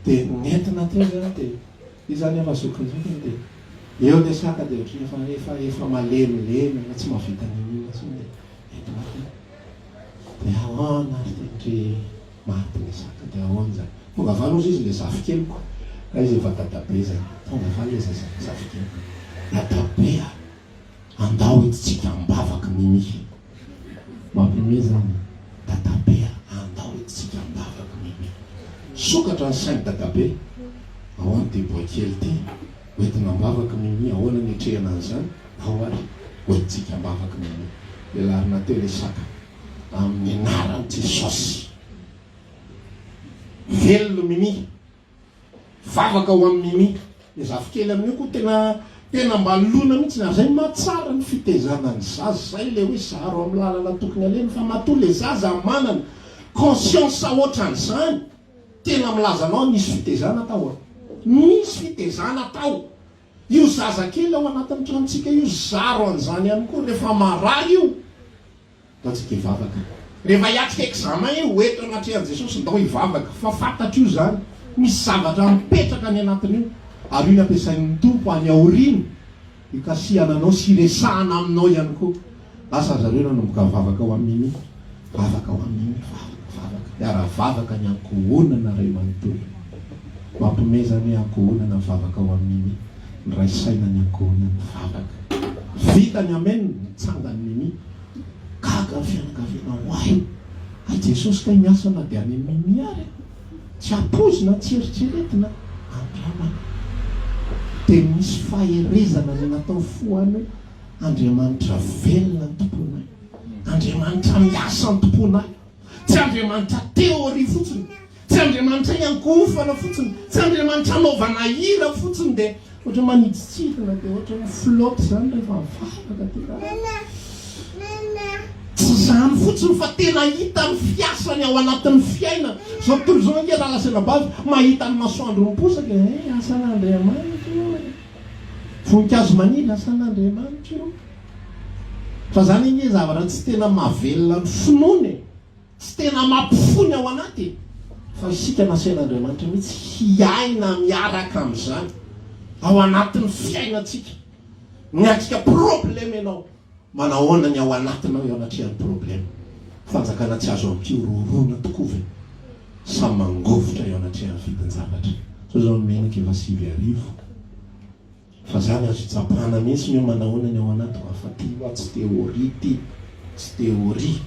S1: Dia nentina teo izany dia izy izany efa zokiny zokiny dia eo ilay saka dia ohatran'ny efa efa efa malemilemy, efa tsy mahavita n'inon'inona intsony dia nentina teo. Dia ahoana ary ity ndry maty ilay saka dia ahoana izany. Tonga avy any hozy izy ilay zafikeliko, ka izy efa dadabe izany. Tonga avy any ilay zafikeliko. Dadabe a! Andao entintsika am-bavaka Mimi. Mampiomehy zany Dadabe a! Andao entintsika am-bavaka Mimi. Sokatra ny sain'i Dadabe. Ahoana ity boay kely ity? Hoentina am-bavaka Mimi, ahoana ny hiatrehana an'izany? Ao ary, hoentintsika am-bavaka Mimi. Velarina teo ilay saka. Amin'ny anaran'i Jesosy. Velona Mimi. Vavaka ho an'i Mimi. Ny zafikely amin'io koa tena tena mba lona mihitsy ary zay mahatsara ny fitezana ny zaza zay le hoe zaro amin'ny lalana tokony alehany fa matoa le zaza manana conscience ohatran'izany tena milaza anao nisy fitezana tao a! Nisy fitezana tao! Io zazakely ao anatin'ny tranontsika io zaro an'izany ihany koa rehefa marary io. Ndao tsika hivavaka. Rehefa hiatrika examen io, ho eto anatrehan'i Jesosy, ndao hivavaka. Fa fantatro io izany. Misy zavatra mipetraka any anatin'io. Ary io ny ampiasain'ny Tompo any aoriana hikasihana anao sy hiresahana aminao ihany koa. Lasa ry zareo nanomboka nivavaka ho an'i Mimi. Vavaka ho an'i Mimi, vavaka, vavaka. Miara-vavaka ny ankohonana iray manontolo. Mampiomehy izany hoe ankohonana mivavaka ho an'i Mimi. Niray saina ny ankohonany nivavaka. Vita ny amen, nitsangany Mimi. Gaga ny fianakaviana, Oay! Hay Jesosy kay miasa na dia any amin'i Mimi ary e! Tsy ampoizina, tsy eritreretina, andramana. Dia misy faherezana ny natao fo any hoe Andriamanitra velona ny tomponay. Andriamanitra miasa ny tomponay. Tsy Andriamanitra théorie fotsiny. Tsy Andriamanitra iankohofana fotsiny, tsy Andriamanitra anaovana hira fotsiny dia ohatra manidintsidina dia ohatra mi-flotte izany rehefa mivavaka dia tsy izany fotsiny fa tena hita ny fiasany ao anatin'ny fiainana. Izao tontolo izao ange rahalahy sy anabavy mahita ny masoandro miposaka e, asan'Andriamanitra io e. Voninkazo maniry asan'Andriamanitra io. Fa izany ange zavatra tsy tena mahavelona ny finoana e. Tsy tena mampifoha ny ao anaty e! Fa isika nasain'Andriamanitra mihitsy hiaina miaraka amin'izany ao anatin'ny fiainantsika. Miatrika problème ianao, manahoana ny ao anatinao eo anatrehan'ny problème? Fanjakana tsy azo ampihorohoroana tokoa ve sa mangovitra eo anatrehan'ny vidin-javatra? Zao zao ny menaka efa 9000. Fa zany azo itsapana mihitsy ny hoe manahoana ny ao anatiko a, fa ty hoa tsy théorie ty, tsy théorie.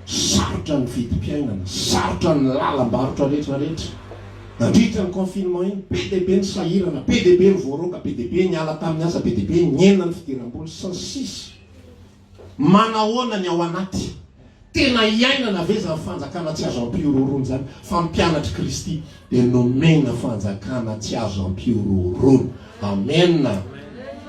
S1: Sarotra ny vidim-piainana, sarotra ny lalam-barotra rehetra rehetra. Nandritra ny confinement iny, be dia be ny sahirana, be dia be ny voaroaka, be dia be ny niala tamin'ny asa, be dia be nihena ny fidiram-bola, sy ny sisa. Manahoana ny ao anaty? Tena iainana ve izany fanjakana tsy azo ampihorohoroana izany? Fa ny mpianatr'i Kristy dia nomena fanjakana tsy azo ampihorohoroana. Amena!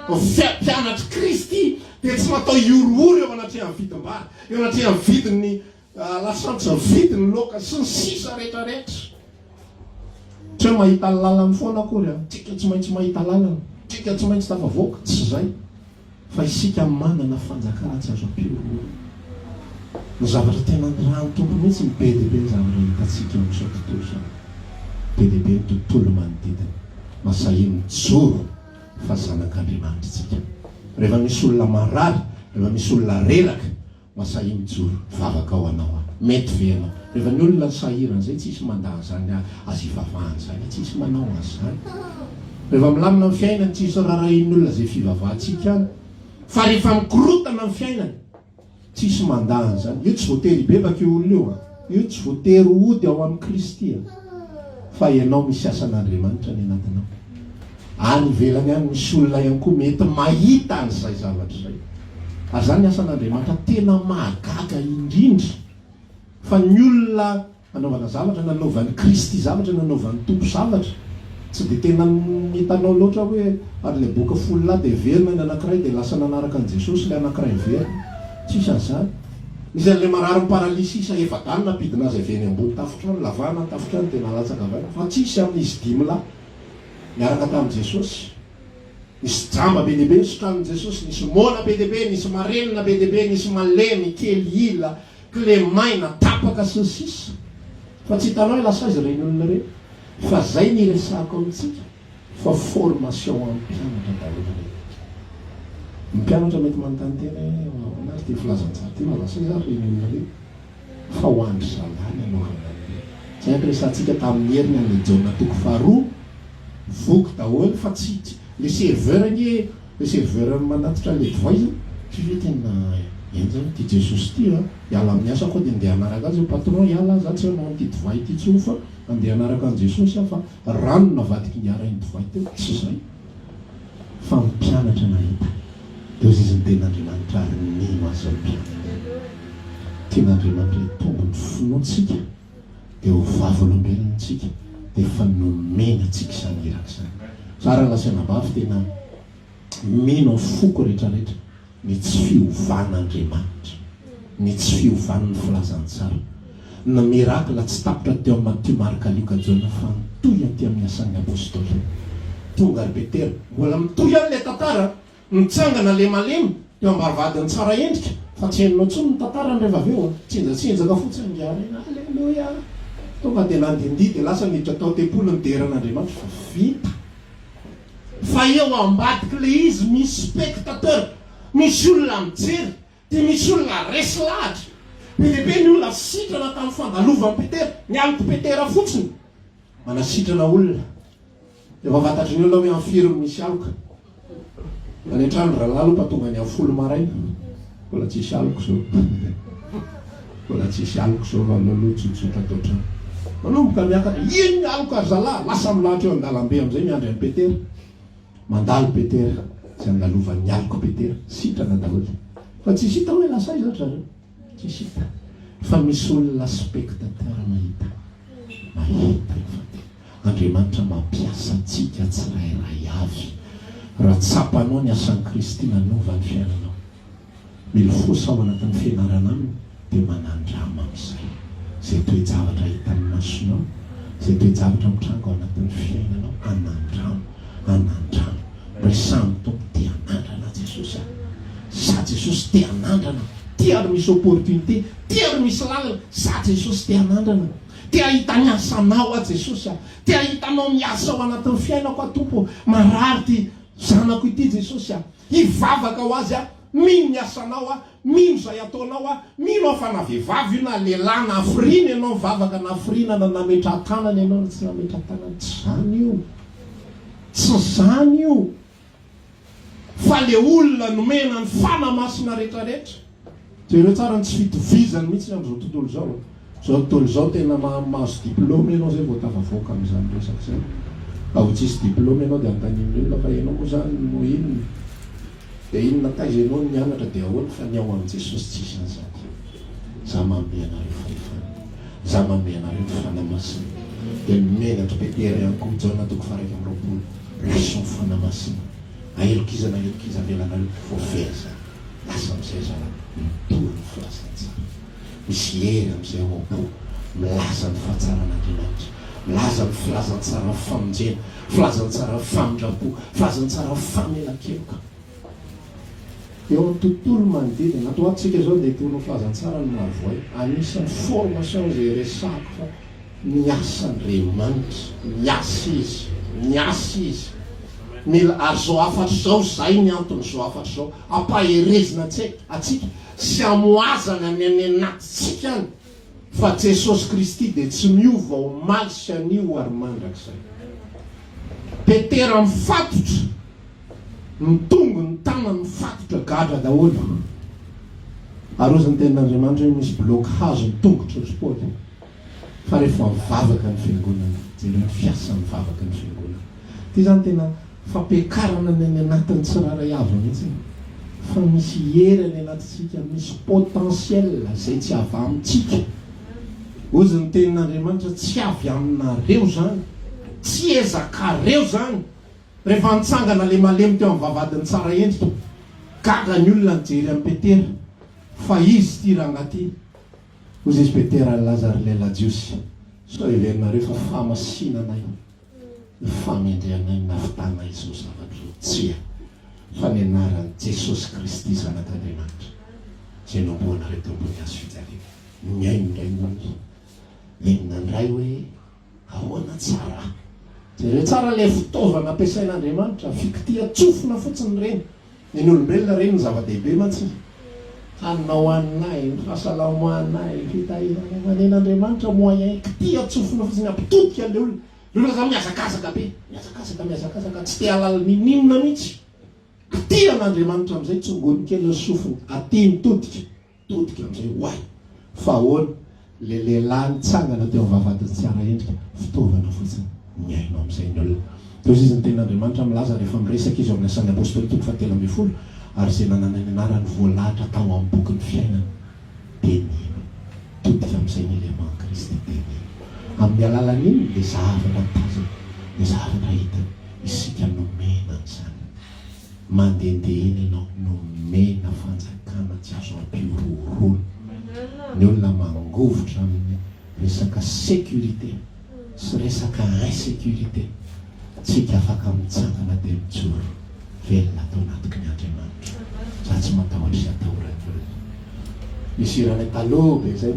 S1: Ny mpianatr'i Kristy dia tsy natao hihorohoro eo anatrehan'ny vidim-bary, eo anatrehan'ny vidin'ny Lasantsy ny vidiny loaka sy ny sisa rehetra rehetra. Tsy hoe mahita ny lalany foana akory an. Tsika tsy maintsy mahita lalana. Tsika tsy maintsy tafavoaka. Tsy izay. Fa isika manana fanjakana tsy azo ampihorohoroana. Ny zavatra tena nirahan'ny Tompo mihitsy ny be dia be ny zavatra hitantsika eo amin'izao tontolo izao. Be dia be ny tontolo manodidina. Masahia mijoro fa zanak'Andriamanitra isika. Rehefa misy olona marary, rehefa misy olona reraka, Masahia mijoro, vavaka ho anao aho. Mety ve ianao? Rehefa ny olona sahirana izay tsisy mandà an'izany azy ivavahana izany, tsisy manao an'izany. Rehefa milamina ny fiainany tsisy rarahian'ny olona izay fivavahantsika any. Fa rehefa mikorotana ny fiainany, tsisy mandà an'izany. Io tsy voatery hibebaka io olona io an. Io tsy voatery hody ao amin'i Kristy an. Fa ianao misy asan'Andriamanitra any anatinao. Any ivelany any misy olona ihany koa mety mahita an'izay zavatra izay. Ary izany ny asan'Andriamanitra tena mahagaga indrindra fa ny olona anaovana zavatra, nanaovan'i Kristy zavatra, nanaovan'ny Tompo zavatra, tsy dia tena hitanao loatra hoe ary ilay boka fololahy dia velona ny anankiray dia lasa nanaraka an'i Jesosy ilay anankiray niverina. Tsisy an'izany. Nisy an'ilay mararin'ny paralysisa efa-dahy nampidina azy avy eny ambony tafontrano, lavahana ny tafontrano dia nalatsaka avy any. Fa tsisy amin'izy dimy lahy niaraka tamin'i Jesosy. Nisy jamba be dia be nositranin'i Jesosy, nisy moana be dia be, nisy marenina be dia be, nisy malemy, kely ila, kilemaina, tapaka sy ny sisa Fa tsy hitanao hoe lasa aiza ireny olona ireny? Fa zay ny iresahako amintsika fa formation ho an'ny mpianatra daholo ireny. Ny mpianatra mety manontany tena hoe ahoana ary ity filazantsara ity fa lasa aiza ary ireny olona ireny? Fa ho an-dry zalahy ny anaovana an'ireny. Zay ny resahantsika tamin'ny heriny any Jaona toko faharoa. Voky daholo fa tsy tsy le serveur anie le serveur manatitra le divay zany tsy hoe tena. Henjana ity Jesosy ity a! Hiala amin'ny asako aho dia andeha hanaraka azy io patron, hiala aho za tsy hanao an'ity divay ity intsony fa andeha hanaraka an'i Jesosy aho fa rano navadik'i Ingahy divay teo, tsy izay fa ny mpianatra nahita. Dia hozy izy ny tenin'Andriamanitra ary nino azy ny mpianatra. Tian'Andriamanitra hitombo ny finoantsika dia ho vavolombelona isika dia efa nomeny antsika izany iraka izany. Za rahalahy sy anabavy tena mino amin'ny foko rehetrarehetra ny tsy fiovan'Andriamanitra, ny tsy fiovan'ny filazantsara. Ny miracle tsy tapitra teo amin'ny Matio, Marka, Lioka, Jaona fa nitohy aty amin'ny asan'ny Apostoly. Tonga ry Petera, mbola mitohy ihany ilay tantara, nitsangana le malemy teo am-bavahadin'ny tsara endrika fa tsy henonao intsony ny tantarany rehefa avy eo, tsinjatsinjaka fotsiny ingahy reny, Aleloia! Tonga dia nandindihy dia lasa niditra tao an-tempoly nidera an'Andriamanitra fa vita. Fa eo ambadik'ilay izy misy spectateur, misy olona mijery, dia misy olona resy lahatra. Be dia be ny olona sitrana tamin'ny fandalovan'i Petera, ny alok'i Petera fotsiny manasitrana olona. Efa fantatry ny olona hoe amin'ny firy no misy aloka. Any an-trano rahalahy aloha mba tonga any amin'ny folo maraina. Mbola tsisy aloka izao. Mbola tsisy aloka izao fa aleo aloha tsotsotra ato an-trano. Manomboka miakatra, iny ny aloka ry zalahy! Lasa milahatra eo an-dalambe amin'izay miandry an'i Petera. Mandalo Petera, izay nandalovan'ny alok'i Petera. Sitrana daholo. Fa tsisy hita hoe lasa aiza ry zareo. Tsisy hita. Fa misy olona spectateur mahita. Mahita io fa tena. Andriamanitra mampiasa antsika tsirairay avy. Raha tsapanao ny asan'i Kristy nanova ny fiainanao, milofosa ao anatin'ny fianarana Aminy dia manandrama amin'izay. Izay toe-javatra hitan'ny masonao, izay toe-javatra mitranga ao anatin'ny fiainanao, anandramo, anandramo. Resaho amin'ny Tompo, te hanandrana aho Jesosy a! Za Jesosy te hanandrana, ty ary misy opportunité, ty ary misy lalana, za Jesosy te hanandrana. Te hahita ny asanao aho Jesosy a! Te hahita anao miasa ao anatin'ny fiainako aho Tompo ô! Marary ity zanako ity Jesosy a! Hivavaka ho azy aho, mino ny asanao aho, mino izay ataonao aho, mino aho fa na vehivavy io na lehilahy na hafiriana ianao mivavaka na hafiriana na nametraha-tanana ianao na tsy nametraha-tanana, tsy izany io! Tsy izany io! Fa le olona nomena ny fanahy masina retraretra. Jereo tsara ny tsy fitovizany mihitsy amin'izao tontolo izao a. Izao tontolo izao tena mahazo diplôme ianao zay vao tafavoaka amin'izany resaka izany. Raha vao tsisy diplôme ianao dia anontanian'ny olona fa ianao moa izany no inona? Dia inona taiza ianao no nianatra dia ahoana fa ny ao amin'i Jesosy tsisy an'izany. Za manome anareo fahefana. Za manome anareo ny Fanahy Masina. Dia nomena an-dry Petera ihany koa, Jaona toko faha 21. Raiso ny Fanahy Masina. Na heloka iza na heloka iza avelanareo voavela izany. Lasa amin'izay zalahy mitory ny filazantsara. Misy hery amin'izay ao am-po milaza ny fahatsaran'Andriamanitra, milaza ny filazantsaran'ny famonjena, filazantsaran'ny famindram-po, filazantsaran'ny famelan-keloka. Eo amin'ny tontolo manodidina, ato ho ato tsika izao dia hitory ny filazantsara ny Mahavoay. Anisan'ny formation izay resahako fa Miasa Andriamanitra, miasa Izy, miasa Izy. Mila, ary izao hafatra izao, izay ny anton'izao hafatra izao, ampaherezina antsika sy amohazana ny any anatintsika any fa Jesosy Kristy dia tsy miova omaly sy anio ary mandrakizay. Petera mifatotra, ny tongony, ny tanany mifatotra, gadra daholo. Ary hozy ny tenin'Andriamanitra hoe misy bloc hazo ny tongotry ry Paoly. Fa rehefa mivavaka ny fiangonana, jereo ny fiasan'ny vavaky ny fiangonana. Ity izany tena fampiakarana ny any anatin'ny tsirairay avy mihitsy. Fa misy hery any anatintsika, misy potentiel izay tsy avy amintsika. Hozy ny tenin'Andriamanitra, tsy avy aminareo izany, tsy ezakareo izany. Rehefa nitsangana ilay malemy teo amin'ny vavahadin'ny tsara endrika, gaga ny olona nijery an'i Petera, fa izy ity rangahy ity. Hoy izy Petera nilaza ry lehilahy Jiosy, sao heverinareo fa fahamasinanay ny fahamendrehanay no nahavitanay izao zavatra izao? Tsia, fa ny anaran'i Jesosy Kristy Zanak'Andriamanitra, izay nomboanareo teo ambony hazo fijaliana. Nihaino indray ny olona, dia nandray hoe, Ahoana tsara? Jereo tsara ilay fitaovana ampiasain'Andriamanitra, fikitihan-tsofina fotsiny ireny. Ny an'ny olombelona ireny no zava-dehibe mantsy. Hanina ho anay, ny fahasalamanay, fitahiana. Fa ny an'Andriamanitra moyen kitihan-tsofina fotsiny hampitodika an'ilay olona. Ilay olona izany mihazakazaka be, mihazakazaka, mihazakazaka, tsy te hahalala n'inon'inona mihitsy. Kitihan'Andriamanitra amin'izay tsongoiny kely ny sofiny aty mitodika. Todika amin'izay oay! Fa ahoana? Ilay lehilahy nitsangana teo am-bavahadin'i Tsiaraendrika, fitaovana fotsiny, nihaino amin'izay ny olona. Toy izay izy ny tenin'Andriamanitra milaza rehefa miresaka izy ao amin'ny Asan'ny Apostoly toko fahatelo ambin'ny folo, Ary izay nanana ny anarany voalahatra tao amin'ny bokin'ny fiainana dia nino. Todika amin'izay ny élément Kristy dia nino. Amin'ny alalan'inona? Ilay zavatra tazany, ilay zavatra hitany. Isika nomena an'izany. Mandehandeha eny ianao nomena fanjakana tsy azo ampihorohoroana. Ny olona mangovitra amin'ny resaka sécurité sy resaka insécurité, tsika afaka mitsangana dia mijoro velona ato anatiko ny Andriamanitro. Za tsy matahotra izay atahoran'ny olona. Misy hiranay taloha be zay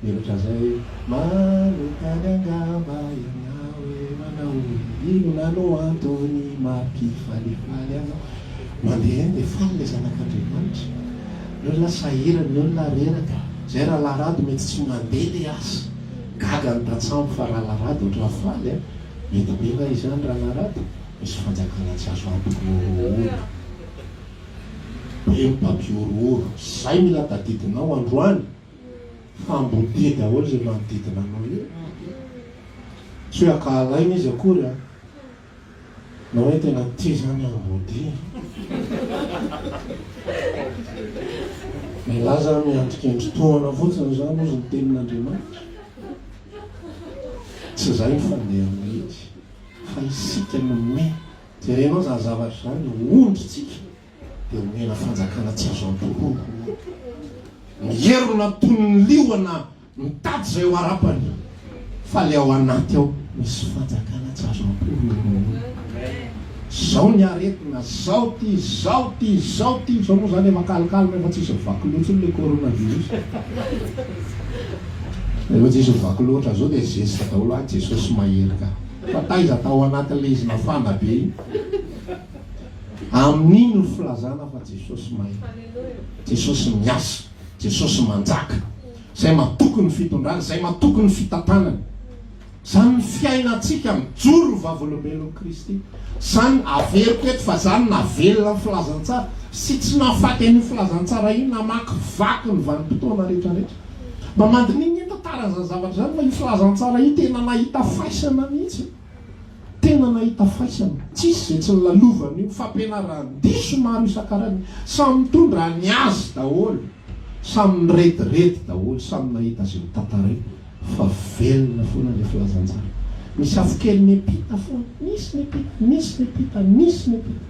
S1: Mihoatra izay hoe manontany angamba ianao hoe manao inona no antony mampifalifaly anao. Mandeha eny dia faly ilay zanak'Andriamanitra. Ny olona sahirana, ny olona reraka. Izay Rahalahy Rado mety tsy mandeha ilay asa. Gaga ny tantsambo fa Rahalahy Rado ohatran'ny faly a. Mety be nga izany Rahalahy Rado? Misy fanjakana tsy azo ampihorohoroana. Be mpampihorohoro. Izay mila tadidinao androany. Fa ambodia daholo izay manodidina anao eo. Tsy hoe ankahalaina izy akory an. Na hoe tena tia izany ambodia. Milaza miandrikendry tohana fotsiny izany hozy ny tenin'Andriamanitra. Tsy izay ny fandehan'ilay izy. Fa isika no me. Jerenao izany zavatra izany, ondritsika. dia omena fanjakana tsy azo ampihorohoroana. Mierona toy ny liona mitady izay ho harapany, fa ilay ao anaty ao misy fanjakana tsy azo ampihorohoroana. Zao ny aretina, zao ty, zao ty, zao ty, zao moa zany efa kalikalina efa tsisy vaky loha intsony le coronavirus. Efa tsisy vaky loha ohatran'izao dia zesta daholo, ah Jesosy mahery ka. Fa taiza tao anatin'ilay izy nafana be iny. Amin'iny no filazana fa Jesosy mahay. Jesosy miasa. Jesosy manjaka. Izay matoky ny fitondrany, izay matoky ny fitantanany. Izany ny fiainantsika mijoro ho vavolombelon'i Kristy. Izany, averiko eto fa izany nahavelona ny filazantsara sy tsy nahafaty an'io filazantsara io namakivaky ny vanim-potoana rehetra rehetra. Mba mandiniha ny tantaran'izany zavatra izany fa io filazantsara io tena nahita faisana mihitsy. Tena nahita faisana. Tsisy izay tsy nolalovana io fampianaran-diso maro isan-karazany. Samy nitondra ny azy daholo. Samy nirediredy daholo. Samy nahita izay ho tantaraina. Fa velona foana ilay filazantsara. Nisy afo kely niampita foana. Nisy niampita, nisy niampita, nisy niampita.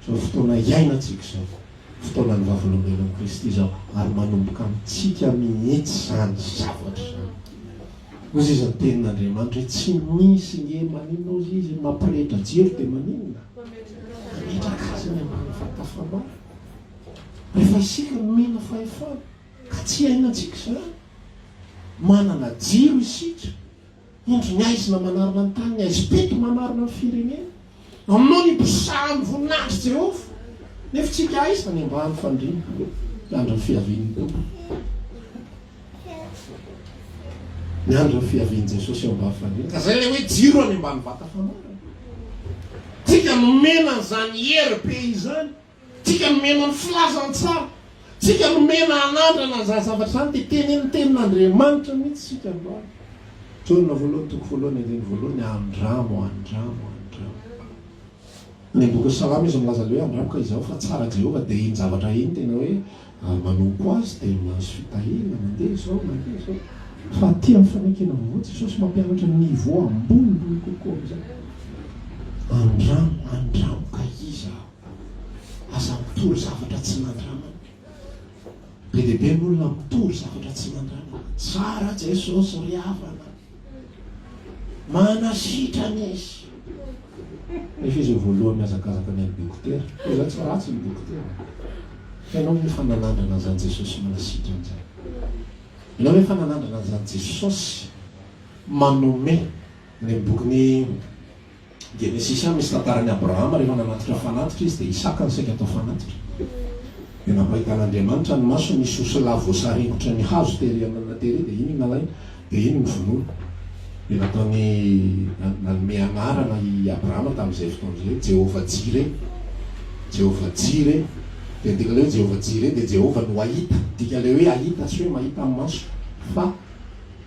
S1: Izao fotoana iainantsika izao. Fotoanan'ny Vavolombelon'i Kristy izao. Ary manomboka amintsika mihitsy izany zavatra izany. Hozy izy ny tenin'Andriamanitra hoe tsy misy nge maninona hozy izy mampirehitra jiro dia maninona? Mametraka azy any ambany vata famarana. Rehefa isika nomena fahefana ka tsy iainantsika izany. Manana jiro isika. Indro ny haizina manarona ny tany, ny haizim-pito manarona ny firenena. Aminao ny hiposahan'ny voninahitr'i Jehovah. Nefa tsika aiza? Any ambany fandriana, miandry ny fiavian'ny Tompo. Miandry ny fiavian'i Jesosy eo ambany fandriana. Ka zay ilay hoe jiro any ambany vata famarana. Tsika nomena an'izany hery be izany. Tsika nomena ny filazantsara. Tsika nomena hanandrana an'izany zavatra izany dia tenenin'ny tenin'Andriamanitra mihitsy isika androany. Jaona voalohany toko voalohany andininy voalohany andramo, andramo, andramo. Any amin'ny bokin'ny Salamo izy milaza ilay hoe andramo ka izao fa tsara Jehovah dia iny zavatra iny tena hoe manompo azy dia mahazo fitahiana, mandeha izao, mandeha izao. Fa aty amin'ny fanekena vaovao Jesosy mampianatra niveau ambonimbony kokoa amin'izay. Andramo, andramo ka iza aho. Aza mitory zavatra tsy nandramana. Be dia be ny olona mitory zavatra tsy nandramana. Tsara Jesosy ry havana. Manasitrana izy. Nefa izy no voalohany mihazakazaka ny an'ny dokotera. Koa izany tsy ratsy ny dokotera. Fa ianao ve efa nanandrana an'izany Jesosy manasitrana izany? Ianao ve efa nanandrana an'izany Jesosy manome? Any amin'ny bokin'ny Genesisy any misy tantaran'i Abrahama rehefa nanatitra fanatitra izy dia Isaka no saika atao fanatitra. Dia nampahitan'Andriamanitra ny masony nisy osilahy voasaringotra ny hazo tery anana tery dia iny nalaina dia iny novonoina. Dia nataony nanome anarana i Abrahama tamin'izay fotoana izay hoe Jehovah Jireh. Jehovah Jireh, dia ny dikan'ilay hoe Jehovah Jireh dia Jehovah no hahita, dikan'ilay hoe hahita tsy hoe mahita amin'ny maso fa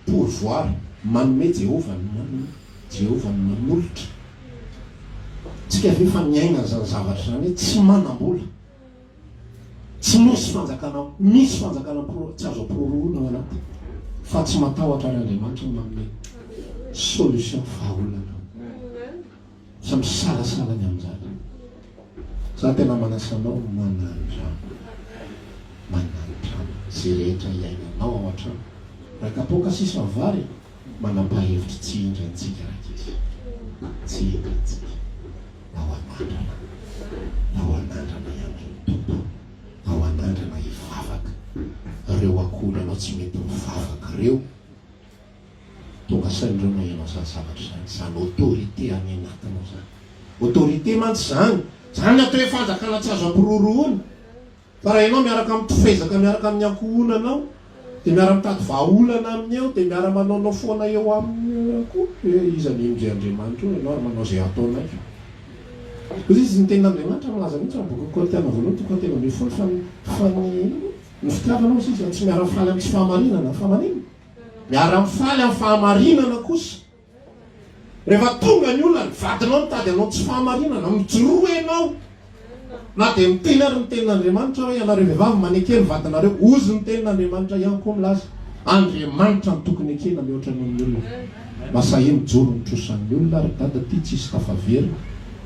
S1: pourvoir, manome, Jehovah no manome, Jehovah no manolotra. Tsika ve efa niaina an'izany zavatra izany hoe tsy manam-bola, tsy misy fanjakana, misy fanjakana tsy azo ampirorohona ao anaty fa tsy matahotra ary Andriamanitra no manome solution vahaolana. Sa misalasala ny amin'izany? Za tena manasa anao manandrama, manandrama ze rehetra iainanao ao an-trano. Raha kapoaka sisa ny vary, manam-pahevitry tsy hindrantsika rankizy, tsy hindrantsika. Ao anandrana, ao anandrana hiandry ny Tompo, ao anandrana hivavaka. Reo ankohonanao tsy mety mivavaka reo. Tonga saina ireo maheno an'izany zavatra izany, izany autorité any anatinao izany. Autorité mantsy izany, izany ny atao hoe fanjakana tsy azo ampirorohona. Fa raha ianao miaraka mitofezaka miaraka amin'ny ankohonanao, dia miara-mitady vahaolana aminy eo, dia miara-manaonao foana eo aminy koa, hoe iza no hino izay Andriamanitra io, ianao ary manao izay ataonay. Hoy izy, ny tenin'Andriamanitra milaza mihitsy ao amin'ny bokin'ny Korintiana voalohany toko fahatelo ambinifolo fa ny fa ny ny fitiavana hozy izy tsy miara-mifaly amin'ny tsy fahamarinana, fa maninona? Miara-mifaly amin'ny fahamarinana kosa. Rehefa tonga ny olona, ny vadinao mitady hanao tsy fahamarinana, mijoroa ianao. Na dia miteny ary ny tenin'Andriamanitra hoe ianareo vehivavy maneke ny vadinareo, hozy ny tenin'Andriamanitra ihany koa milaza, Andriamanitra no tokony ekena mihoatra noho ny olona. Masahia mijoro ny trosan'ny olona ry dada ty tsisy tafaverina.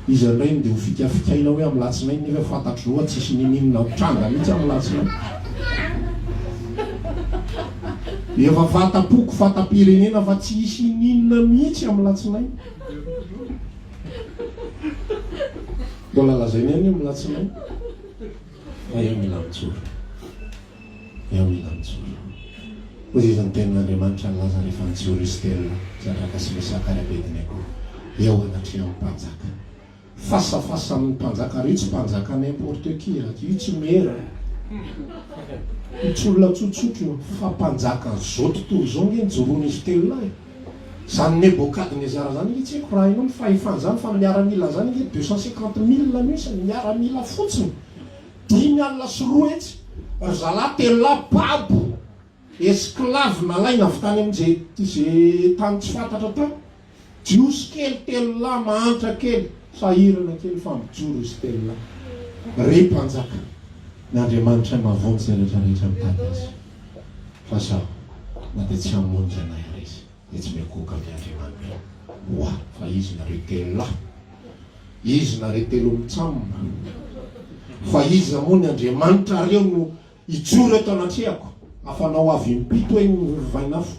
S1: Iza indray no dia ho fikafikaina hoe amin'ny latsinainy nefa fantatro roa tsisy ninininona ho tranga mihitsy amin'ny latsinainy. Efa fanta-poko fanta-pirenena fa tsy hisy ininona mihitsy amin'ny latsinainy. Mbola lazaina ihany amin'ny latsinainy. Fa eo mila mijoro. Eo mila mijoro. Hoy izy ny tenin'Andriamanitra nilaza rehefa nijoro izy telolahy, Sadraka sy Mesaka ary Abednego, eo anatrehan'ny mpanjaka. Face à face amin'ny mpanjaka ary io tsy mpanjaka n'importe qui a, io tsy mera, io tsy olona tsotsotra io, fa mpanjakan'izao tontolo izao nge nijoroan'izy telolahy e. Zany Nebokadnezara zany nge tsy haiko raha hainao ny fahefan'izany fa ny miaramila an'izany nge 250 mille no isany, miaramila fotsiny. 205 ry zalahy telolahy babo, esclave nalaina avy tany amin' ze ze tany tsy fantatra tany, jiosy kely telolahy mahantra kely, sahirana kely fa mijoro izy telolahy. Ry mpanjaka, ny Andriamanitray mahavonjy izay rehetra rehetra mitady Azy, fa zaho na dia tsy hamonjy anay ary Izy. dia tsy miankohoka amin' Andriamanitra ho ahy, fa izy nareo telolahy, izy nareo telo mitsam, fa iza moa ny Andriamanitrareo no hijoro eto anatrehako? Afanao avy impito hoe ny vainafo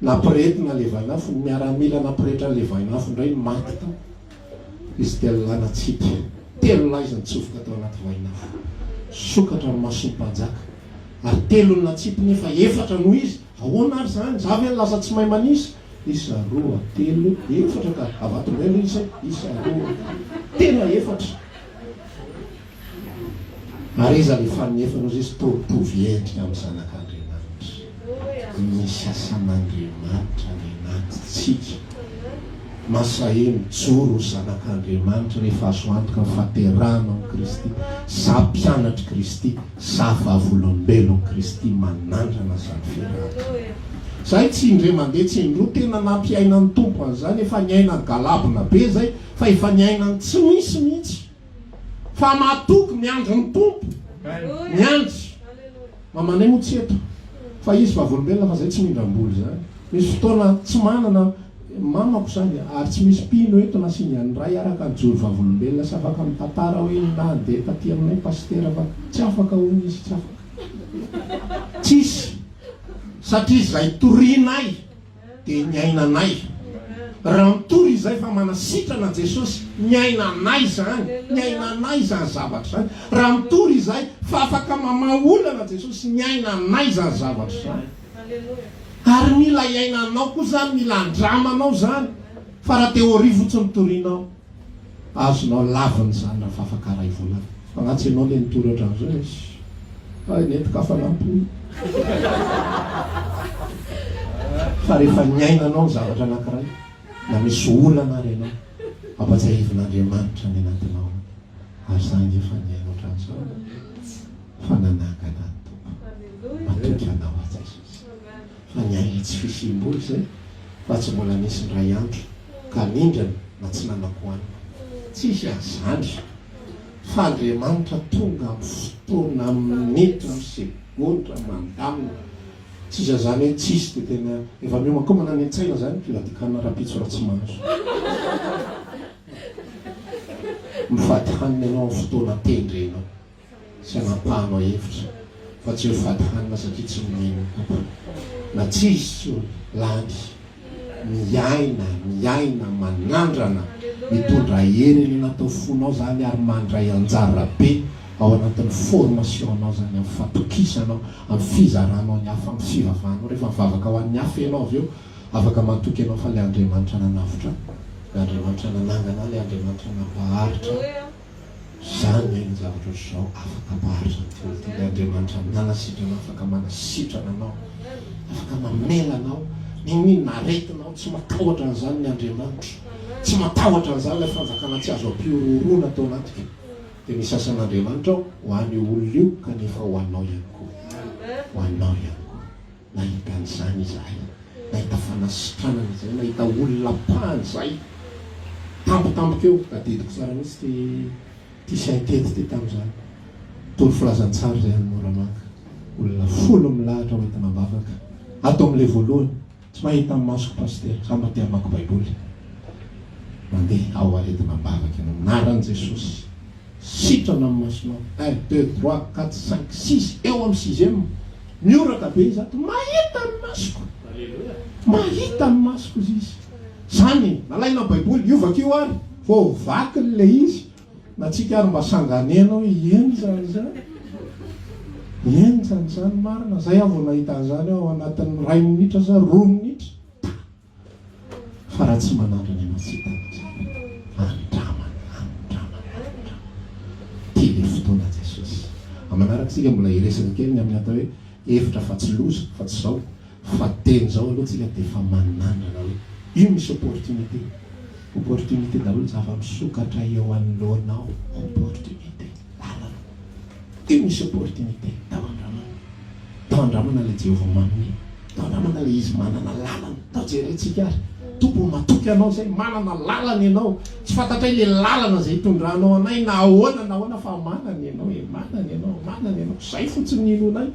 S1: nampirehetina le vainafo, ny miaramila nampirehitra an'le vainafo indray no maty tao, izy telolahy natsipy, telolahy izy nitsofoka tao anaty vainafo, sokatra ny mason'ny mpanjaka, ary telo no natsipy nefa efatra no izy, Ahoana ary izany? Za ve lasa tsy mahay manisa? Isa, roa, telo, efatra ka! Avato indray aloha isa e! Isa, roa, tena efatra! Ary iza le faninefany ozy izy toa mitovy endrika amin'ny zanak'Andriamanitra. Misy asan'Andriamanitra any anatintsika. Masahe mijoro ho zanak'Andriamanitra rehefa azo antoka ny fahaterahana ao amin'i Kristy. Za mpianatr'i Kristy. Za vavolombelon Kristy manandrana zany fiarahana zay tsy indray mandeha tsy indroa tena nampiainan'ny Tompo an'izany efa niainany galabona be zay fa efa niainany tsy misy mihitsy fa matoky miandry ny Tompo miandry mamanay moa tsy eto fa izy vavolombelona fa zay tsy mindram-bola zany misy fotoana tsy manana Mamako izany ary tsy misy mpino eto na singan'ny ray araka nijoro vavolombelona sy afaka mitantara hoe nandeha taty aminay pasitera fa tsy afaka hono izy tsy afaka tsisy satria izay torianay dia niainanay raha mitory izay fa manasitrana Jesosy niainanay izany niainanay izany zavatra izany raha mitory izay fa afaka mamaha olana Jesosy niainanay izany zavatra izany Ary mila iainanao koa zany, mila andramanao zany, fa raha théorie fotsiny torianao, azonao lavina izany raha afaka iray volana. Fa nga tsy ianao le nitory hatramin'izao e? Hay nentiko hafanam-po io. Fa rehefa niainanao ny zavatra anankiray, na misy olana ary ianao, ampatsiahivin'Andriamanitra ny anatinao any. Ary za ange efa nihaino hatramin'izao fa nanangana ny Tompo. Matoky anao aho Jesosy. Fa niaina tsy fisiam-bola izay fa tsy mbola nisy indray andro ka nindrana na tsy nanan-kohanina. Tsisy an'izany fa Andriamanitra tonga amin'ny fotoana, amin'ny minitra, amin'ny segondra, mandamina. Tsisy an'izany hoe tsisy dia tena efa miomankomana any an-tsaina izany fivadikana rahampitso raha tsy mahazo. Mifady hanina ianao amin'ny fotoana tendrenao sy anapahanao hevitra fa tsy hoe fady hanina satria tsy nomeny ny Tompo na tsy izy intsony. Lany. Miaina, miaina, manandrana, mitondra hery any anatin'ny fonao izany ary mandray anjara be ao anatin'ny formation-nao izany amin'ny fatokisanao, amin'ny fizaranao ny hafa, amin'ny fivavahanao. Rehefa mivavaka ho an'ny hafa ianao avy eo, Afaka matoky ianao fa ilay Andriamanitra nanavotra ahy, ilay Andriamanitra nanangana ahy, ilay Andriamanitra nampaharitra ahy, izaho niaina zavatra ohatr'izao, afaka hampaharitra an'ity olona ity, ilay Andriamanitra nanasitrana ahy, afaka manasitrana anao, afaka mamela anao, n'inon'inona aretinao, tsy matahotra an'izany ny Andriamanitro, tsy matahotra an'izany ilay fanjakana tsy azo ampihorohoroana ato anatiko, dia misy asan'Andriamanitra ao ho an'io olona io kanefa ho anao ihany koa, ho anao ihany koa. Nahita an'izany izahay. Nahita fanasitranana izahay, nahita olona ampahany izahay. Tampotampoka eo, tadidiko tsara mihitsy ity ity saintety ity tamin'izany. Nitory filazantsara izahay any Moramanga. Olona folo milahatra ho entina am-bavaka. Ato amin'ilay voalohany. Tsy mahita ny masoko Pasitera, za mba te hamaky baiboly. Mandeha ao aretina am-bavaka ianao, anaran'i Jesosy. Sitrana ny masonao. Un, deux, trois, quatre, cinq, six, eo amin'ny sixième. Mihoraka be izato, mahita ny masoko. Mahita ny masoko izy izy. Zany e, nalaina baiboly, io vakio ary, vao vakiny le izy. Na tsika ary mba sanganehana hoe henjana izany. Henjana izany marina. Zay aho vao nahita an'izany ao anatin'ny iray minitra sa roa minitra. Fa raha tsy manandrana ianao tsy hitanao izany. Andramana, andramana, andramana. Ity ilay fotoana Jesosy. Amin'ny manaraka isika mbola hiresaka kely ny amin'ny atao hoe hevitra fa tsy loza, fa tsy izao. Fa teny izao aloha tsika dia efa manandrana hoe io misy opportunité. Opportunité daholo zava-misokatra eo anoloanao, opportunité, lalana. Io misy opportunité, tao andramana. Tao andramana ilay Jehovah manome. Tao andramana ilay Izy manana lalana. Tao jerentsika ary. Tompo matoky anao izay, manana lalana ianao. Tsy fantatray ilay lalana izay hitondranao anay na ahoana na ahoana fa manana ianao e, manana ianao, manana ianao. Izay fotsiny ny inoanay.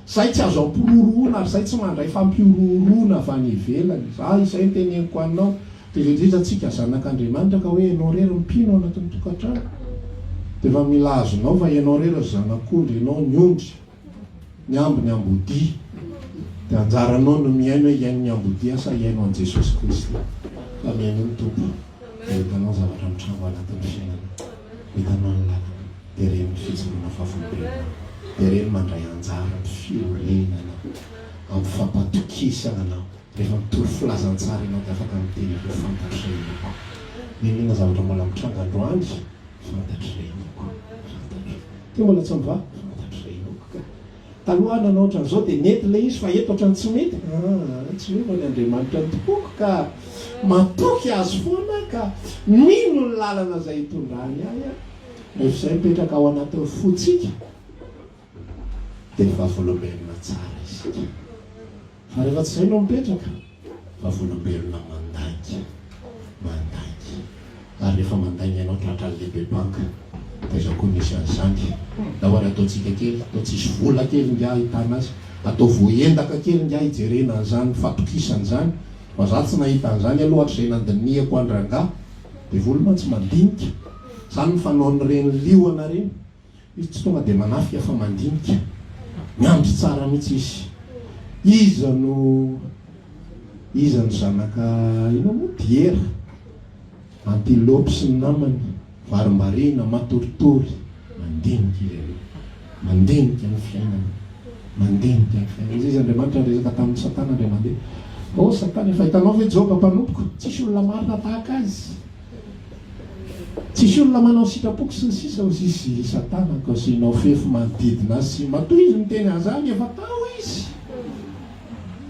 S1: Zay tsy azo ampirorohona ary zay tsy mandray fampihorohoroana avy any ivelany. Za izay no teneniko anao. Dia indrindra tsika zanak'Andriamanitra ka hoe ianao rery mpino ao anatin'ny tokantrano. Dia efa mila azonao fa ianao rery ny zanak'ondry, ianao ny ondry, ny ambiny ambodia. Dia anjaranao no mihaino hoe hihaino ny ambodia sa hihaino an'i Jesosy Kristy. Fa mihainoa ny Tompo dia hitanao ny zavatra mitranga ao anatin'ny fiainanao. Hitanao ny lalana. Dia ireny ny fijoroana vavolombelona, dia ireny mandray anjara amin'ny fiorenana, amin'ny fampatokisana anao. Rehefa mitory filazantsara ianao dia afaka miteny hoe fantatr'izay inoako. N'inon'inona zavatra mbola mitranga androany, fantatr'izay inoako. Fantatro. Ity mbola tsy mivaha, fantatr'izay inoako ka. Taloha aho nanao ohatran'izao dia nety ilay izy fa eto ohatran'ny tsy mety. Aa, tsy miova ny Andriamanitra nitompoko ka. Matoky Azy foana aho ka. Mino ny lalana izay itondrany ahy aho. Rehefa izay mipetraka ao anatin'ny fontsika dia vavolombelona tsara isika. Fa rehefa tsy izay no mipetraka, vavolombelona mandainga, mandainga. Ary rehefa mandainga ianao tratran'ny lehibe banky, dia izao koa misy an'izany. Ndao ary ataontsika kely, atao tsisy vola kely ingahy ahitana azy, atao voaendaka kely ingahy hijerena an'izany fatokisana izany. Fa za tsy nahita an'izany aloha hatrizay nandinihako an-drangahy. Devoly mantsy mandinika. Zany ny fanaon'ireny liona ireny. Izy tsy tonga dia manafika fa mandinika. Miandry tsara mihitsy izy. Iza no iza no zanaka inona moa? Diera. Antilope sy ny namany. Varimbariana, matoritory. Mandinika izy ireo. Mandinika ny fiainana. Mandinika ny fiainana. Izy izy Andriamanitra niresaka tamin'i Satana indray mandeha. Oh Satana, efa hitanao ve Joba mpanompoko? Tsisy olona marina tahaka azy. Tsisy olona manao ny sitrapoko sy ny sisa hozy izy Satana ka asianao fefy manodidina azy sy matoa izy miteny an'izany efa tao izy.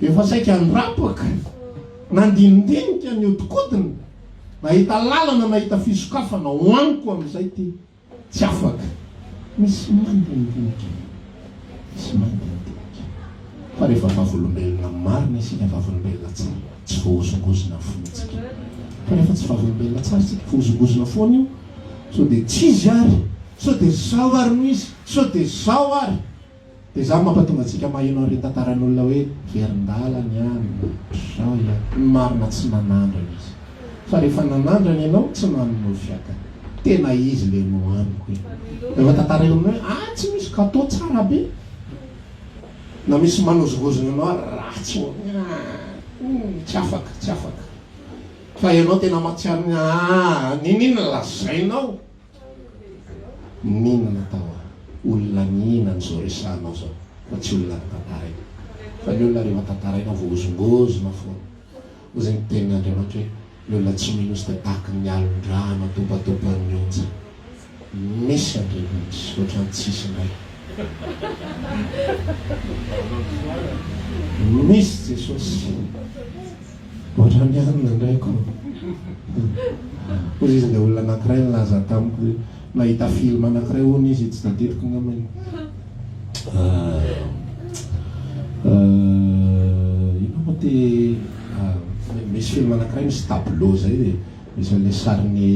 S1: Efa saika nirapaka, nandinindinika, niodikodina, nahita lalana, nahita fisokafana ho amiko amin'izay ity. Tsy afaka. Misy mandinidinika. Misy mandinidinika. Fa rehefa vavolombelona marina isika, vavolombelona tsara, tsy voahozongozona ny finoantsika. Fa rehefa tsy vavolombelona tsara isika, voahozongozona foana io, sao dia tsy izy ary, sao dia izaho ary no izy, sao dia izaho ary. Dia izany mampatonga antsika maheno an'ireny tantaran'olona hoe verin-dalana ihany, ohatr'izao ihany. Ny marina tsy nanandrana izy. Fa rehefa nanandrana ianao, tsy nanonofy aka. Tena izy ilay nohaniko iny. Rehefa tantaraina aminao hoe ah tsy misy gâteau tsara be. Na misy manozongozona anao ary ratsy ho'a. Tsy afaka, tsy afaka. Fa ianao tena mahatsiaro ny ah n'inon'inona lazainao. Mihinana tao a! Olona mihinana izao resahanao izao fa tsy olona notantaraina. Fa ny olona rehefa tantaraina voahozongozona foana. Hoy izay ny tenin'Andriamanitra hoe, ny olona tsy mino izy dia tahaky ny alon-drano atopatopan'ny onja. Misy Andriamanitra, ohatran'ny tsisy indray. Misy Jesosy. Ohatran'ny hanina indray ko. Hoy izy ilay olona anankiray nilaza tamiko hoe nahita film anankiray hono izy, tsy tadidiko angamba iny. Inona moa ty misy film anankiray misy tableau zay dia misy an'ilay sarin'ny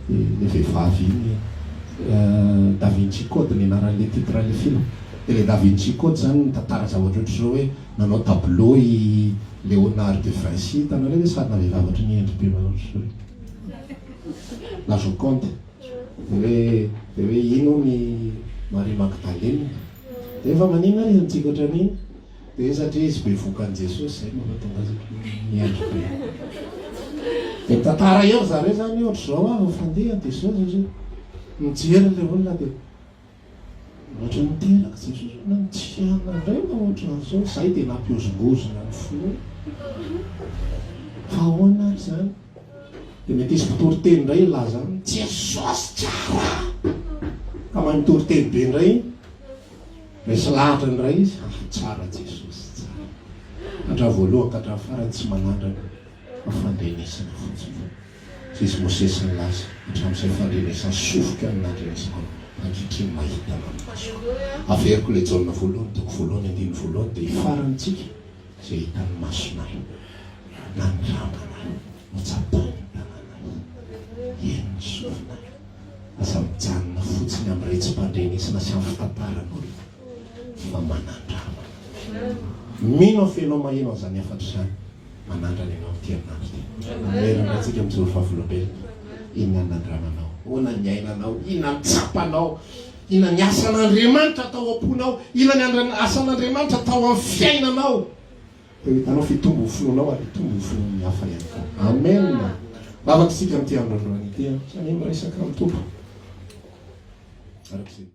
S1: ilay vehivavy iny Da Vinci Code ny anaran'ilay titre an'ilay film. Dia ilay Da Vinci Code zany mitantara zavatra ohatr'izao hoe Nanao tableau i Léonard de Vinci, hitanareo ve sarina vehivavy ohatry ny hendry be manao ohatr'izao io? La Joconde. Dia hoe dia hoe iny hono i Marie Magdalene. Dia hoe fa maninona ary izy mitsiky ohatran'iny? Dia hoe satria izy bevohoka an'i Jesosy, izay no mahatonga azy ohatran'ny hendry be. Dia mitantara eo ry zareo izany hoe ohatr'izao aho vao fandeha dia izao izao izao. Mijery ilay olona dia. Ohatry ny niteraka Jesosy hoe na tsy hanana indray na ohatran'izao, izay dia nampihozongozona ny finoana. Fa ahoana ary izany? Dia mety hisy mpitory teny indray hilaza aminy, Jesosy tsara! Ka mahay mitory teny be indray, resy lahatra indray izy, ah tsara Jesosy, tsara. Hatramin'ny voalohany ka hatramin'ny farany tsy manandrana fa fandrenesana fotsiny. Izy Mosesy nilaza, Hatramin'izay fandrenesan'ny sofiko ihany nandrenesako anao, ankehitriny mahita anao ny masoko. Averiko ilay Jaona voalohany, toko voalohany, andininy voalohany, dia hifarantsika izay hitan'ny masonay, na ny ranganay, notsapain'ny tananay, henon'ny sofinay. Aza mijanona fotsiny amin'ny retsi-pandrenesana sy amin'ny fitantaran'olona, fa manandrama. Mino aho fa ianao maheno an'izany hafatra izany. Manandrana ianao amin'ity herinandro ity. Mamerina indray antsika mijoro vavolombelona. Inona ny nandramanao? Ahoana ny niainanao? Inona ny tsapanao? Inona ny asan'Andriamanitra tao am-ponao? Inona ny asan'Andriamanitra tao amin'ny fiainanao? Dia ho hitanao fa hitombo ny finoanao ary hitombo ny finoan'ny hafa ihany koa. Amen! Vavaka isika amin'ity andro androany ity. Samia miresaka amin'ny Tompo. Araka izay.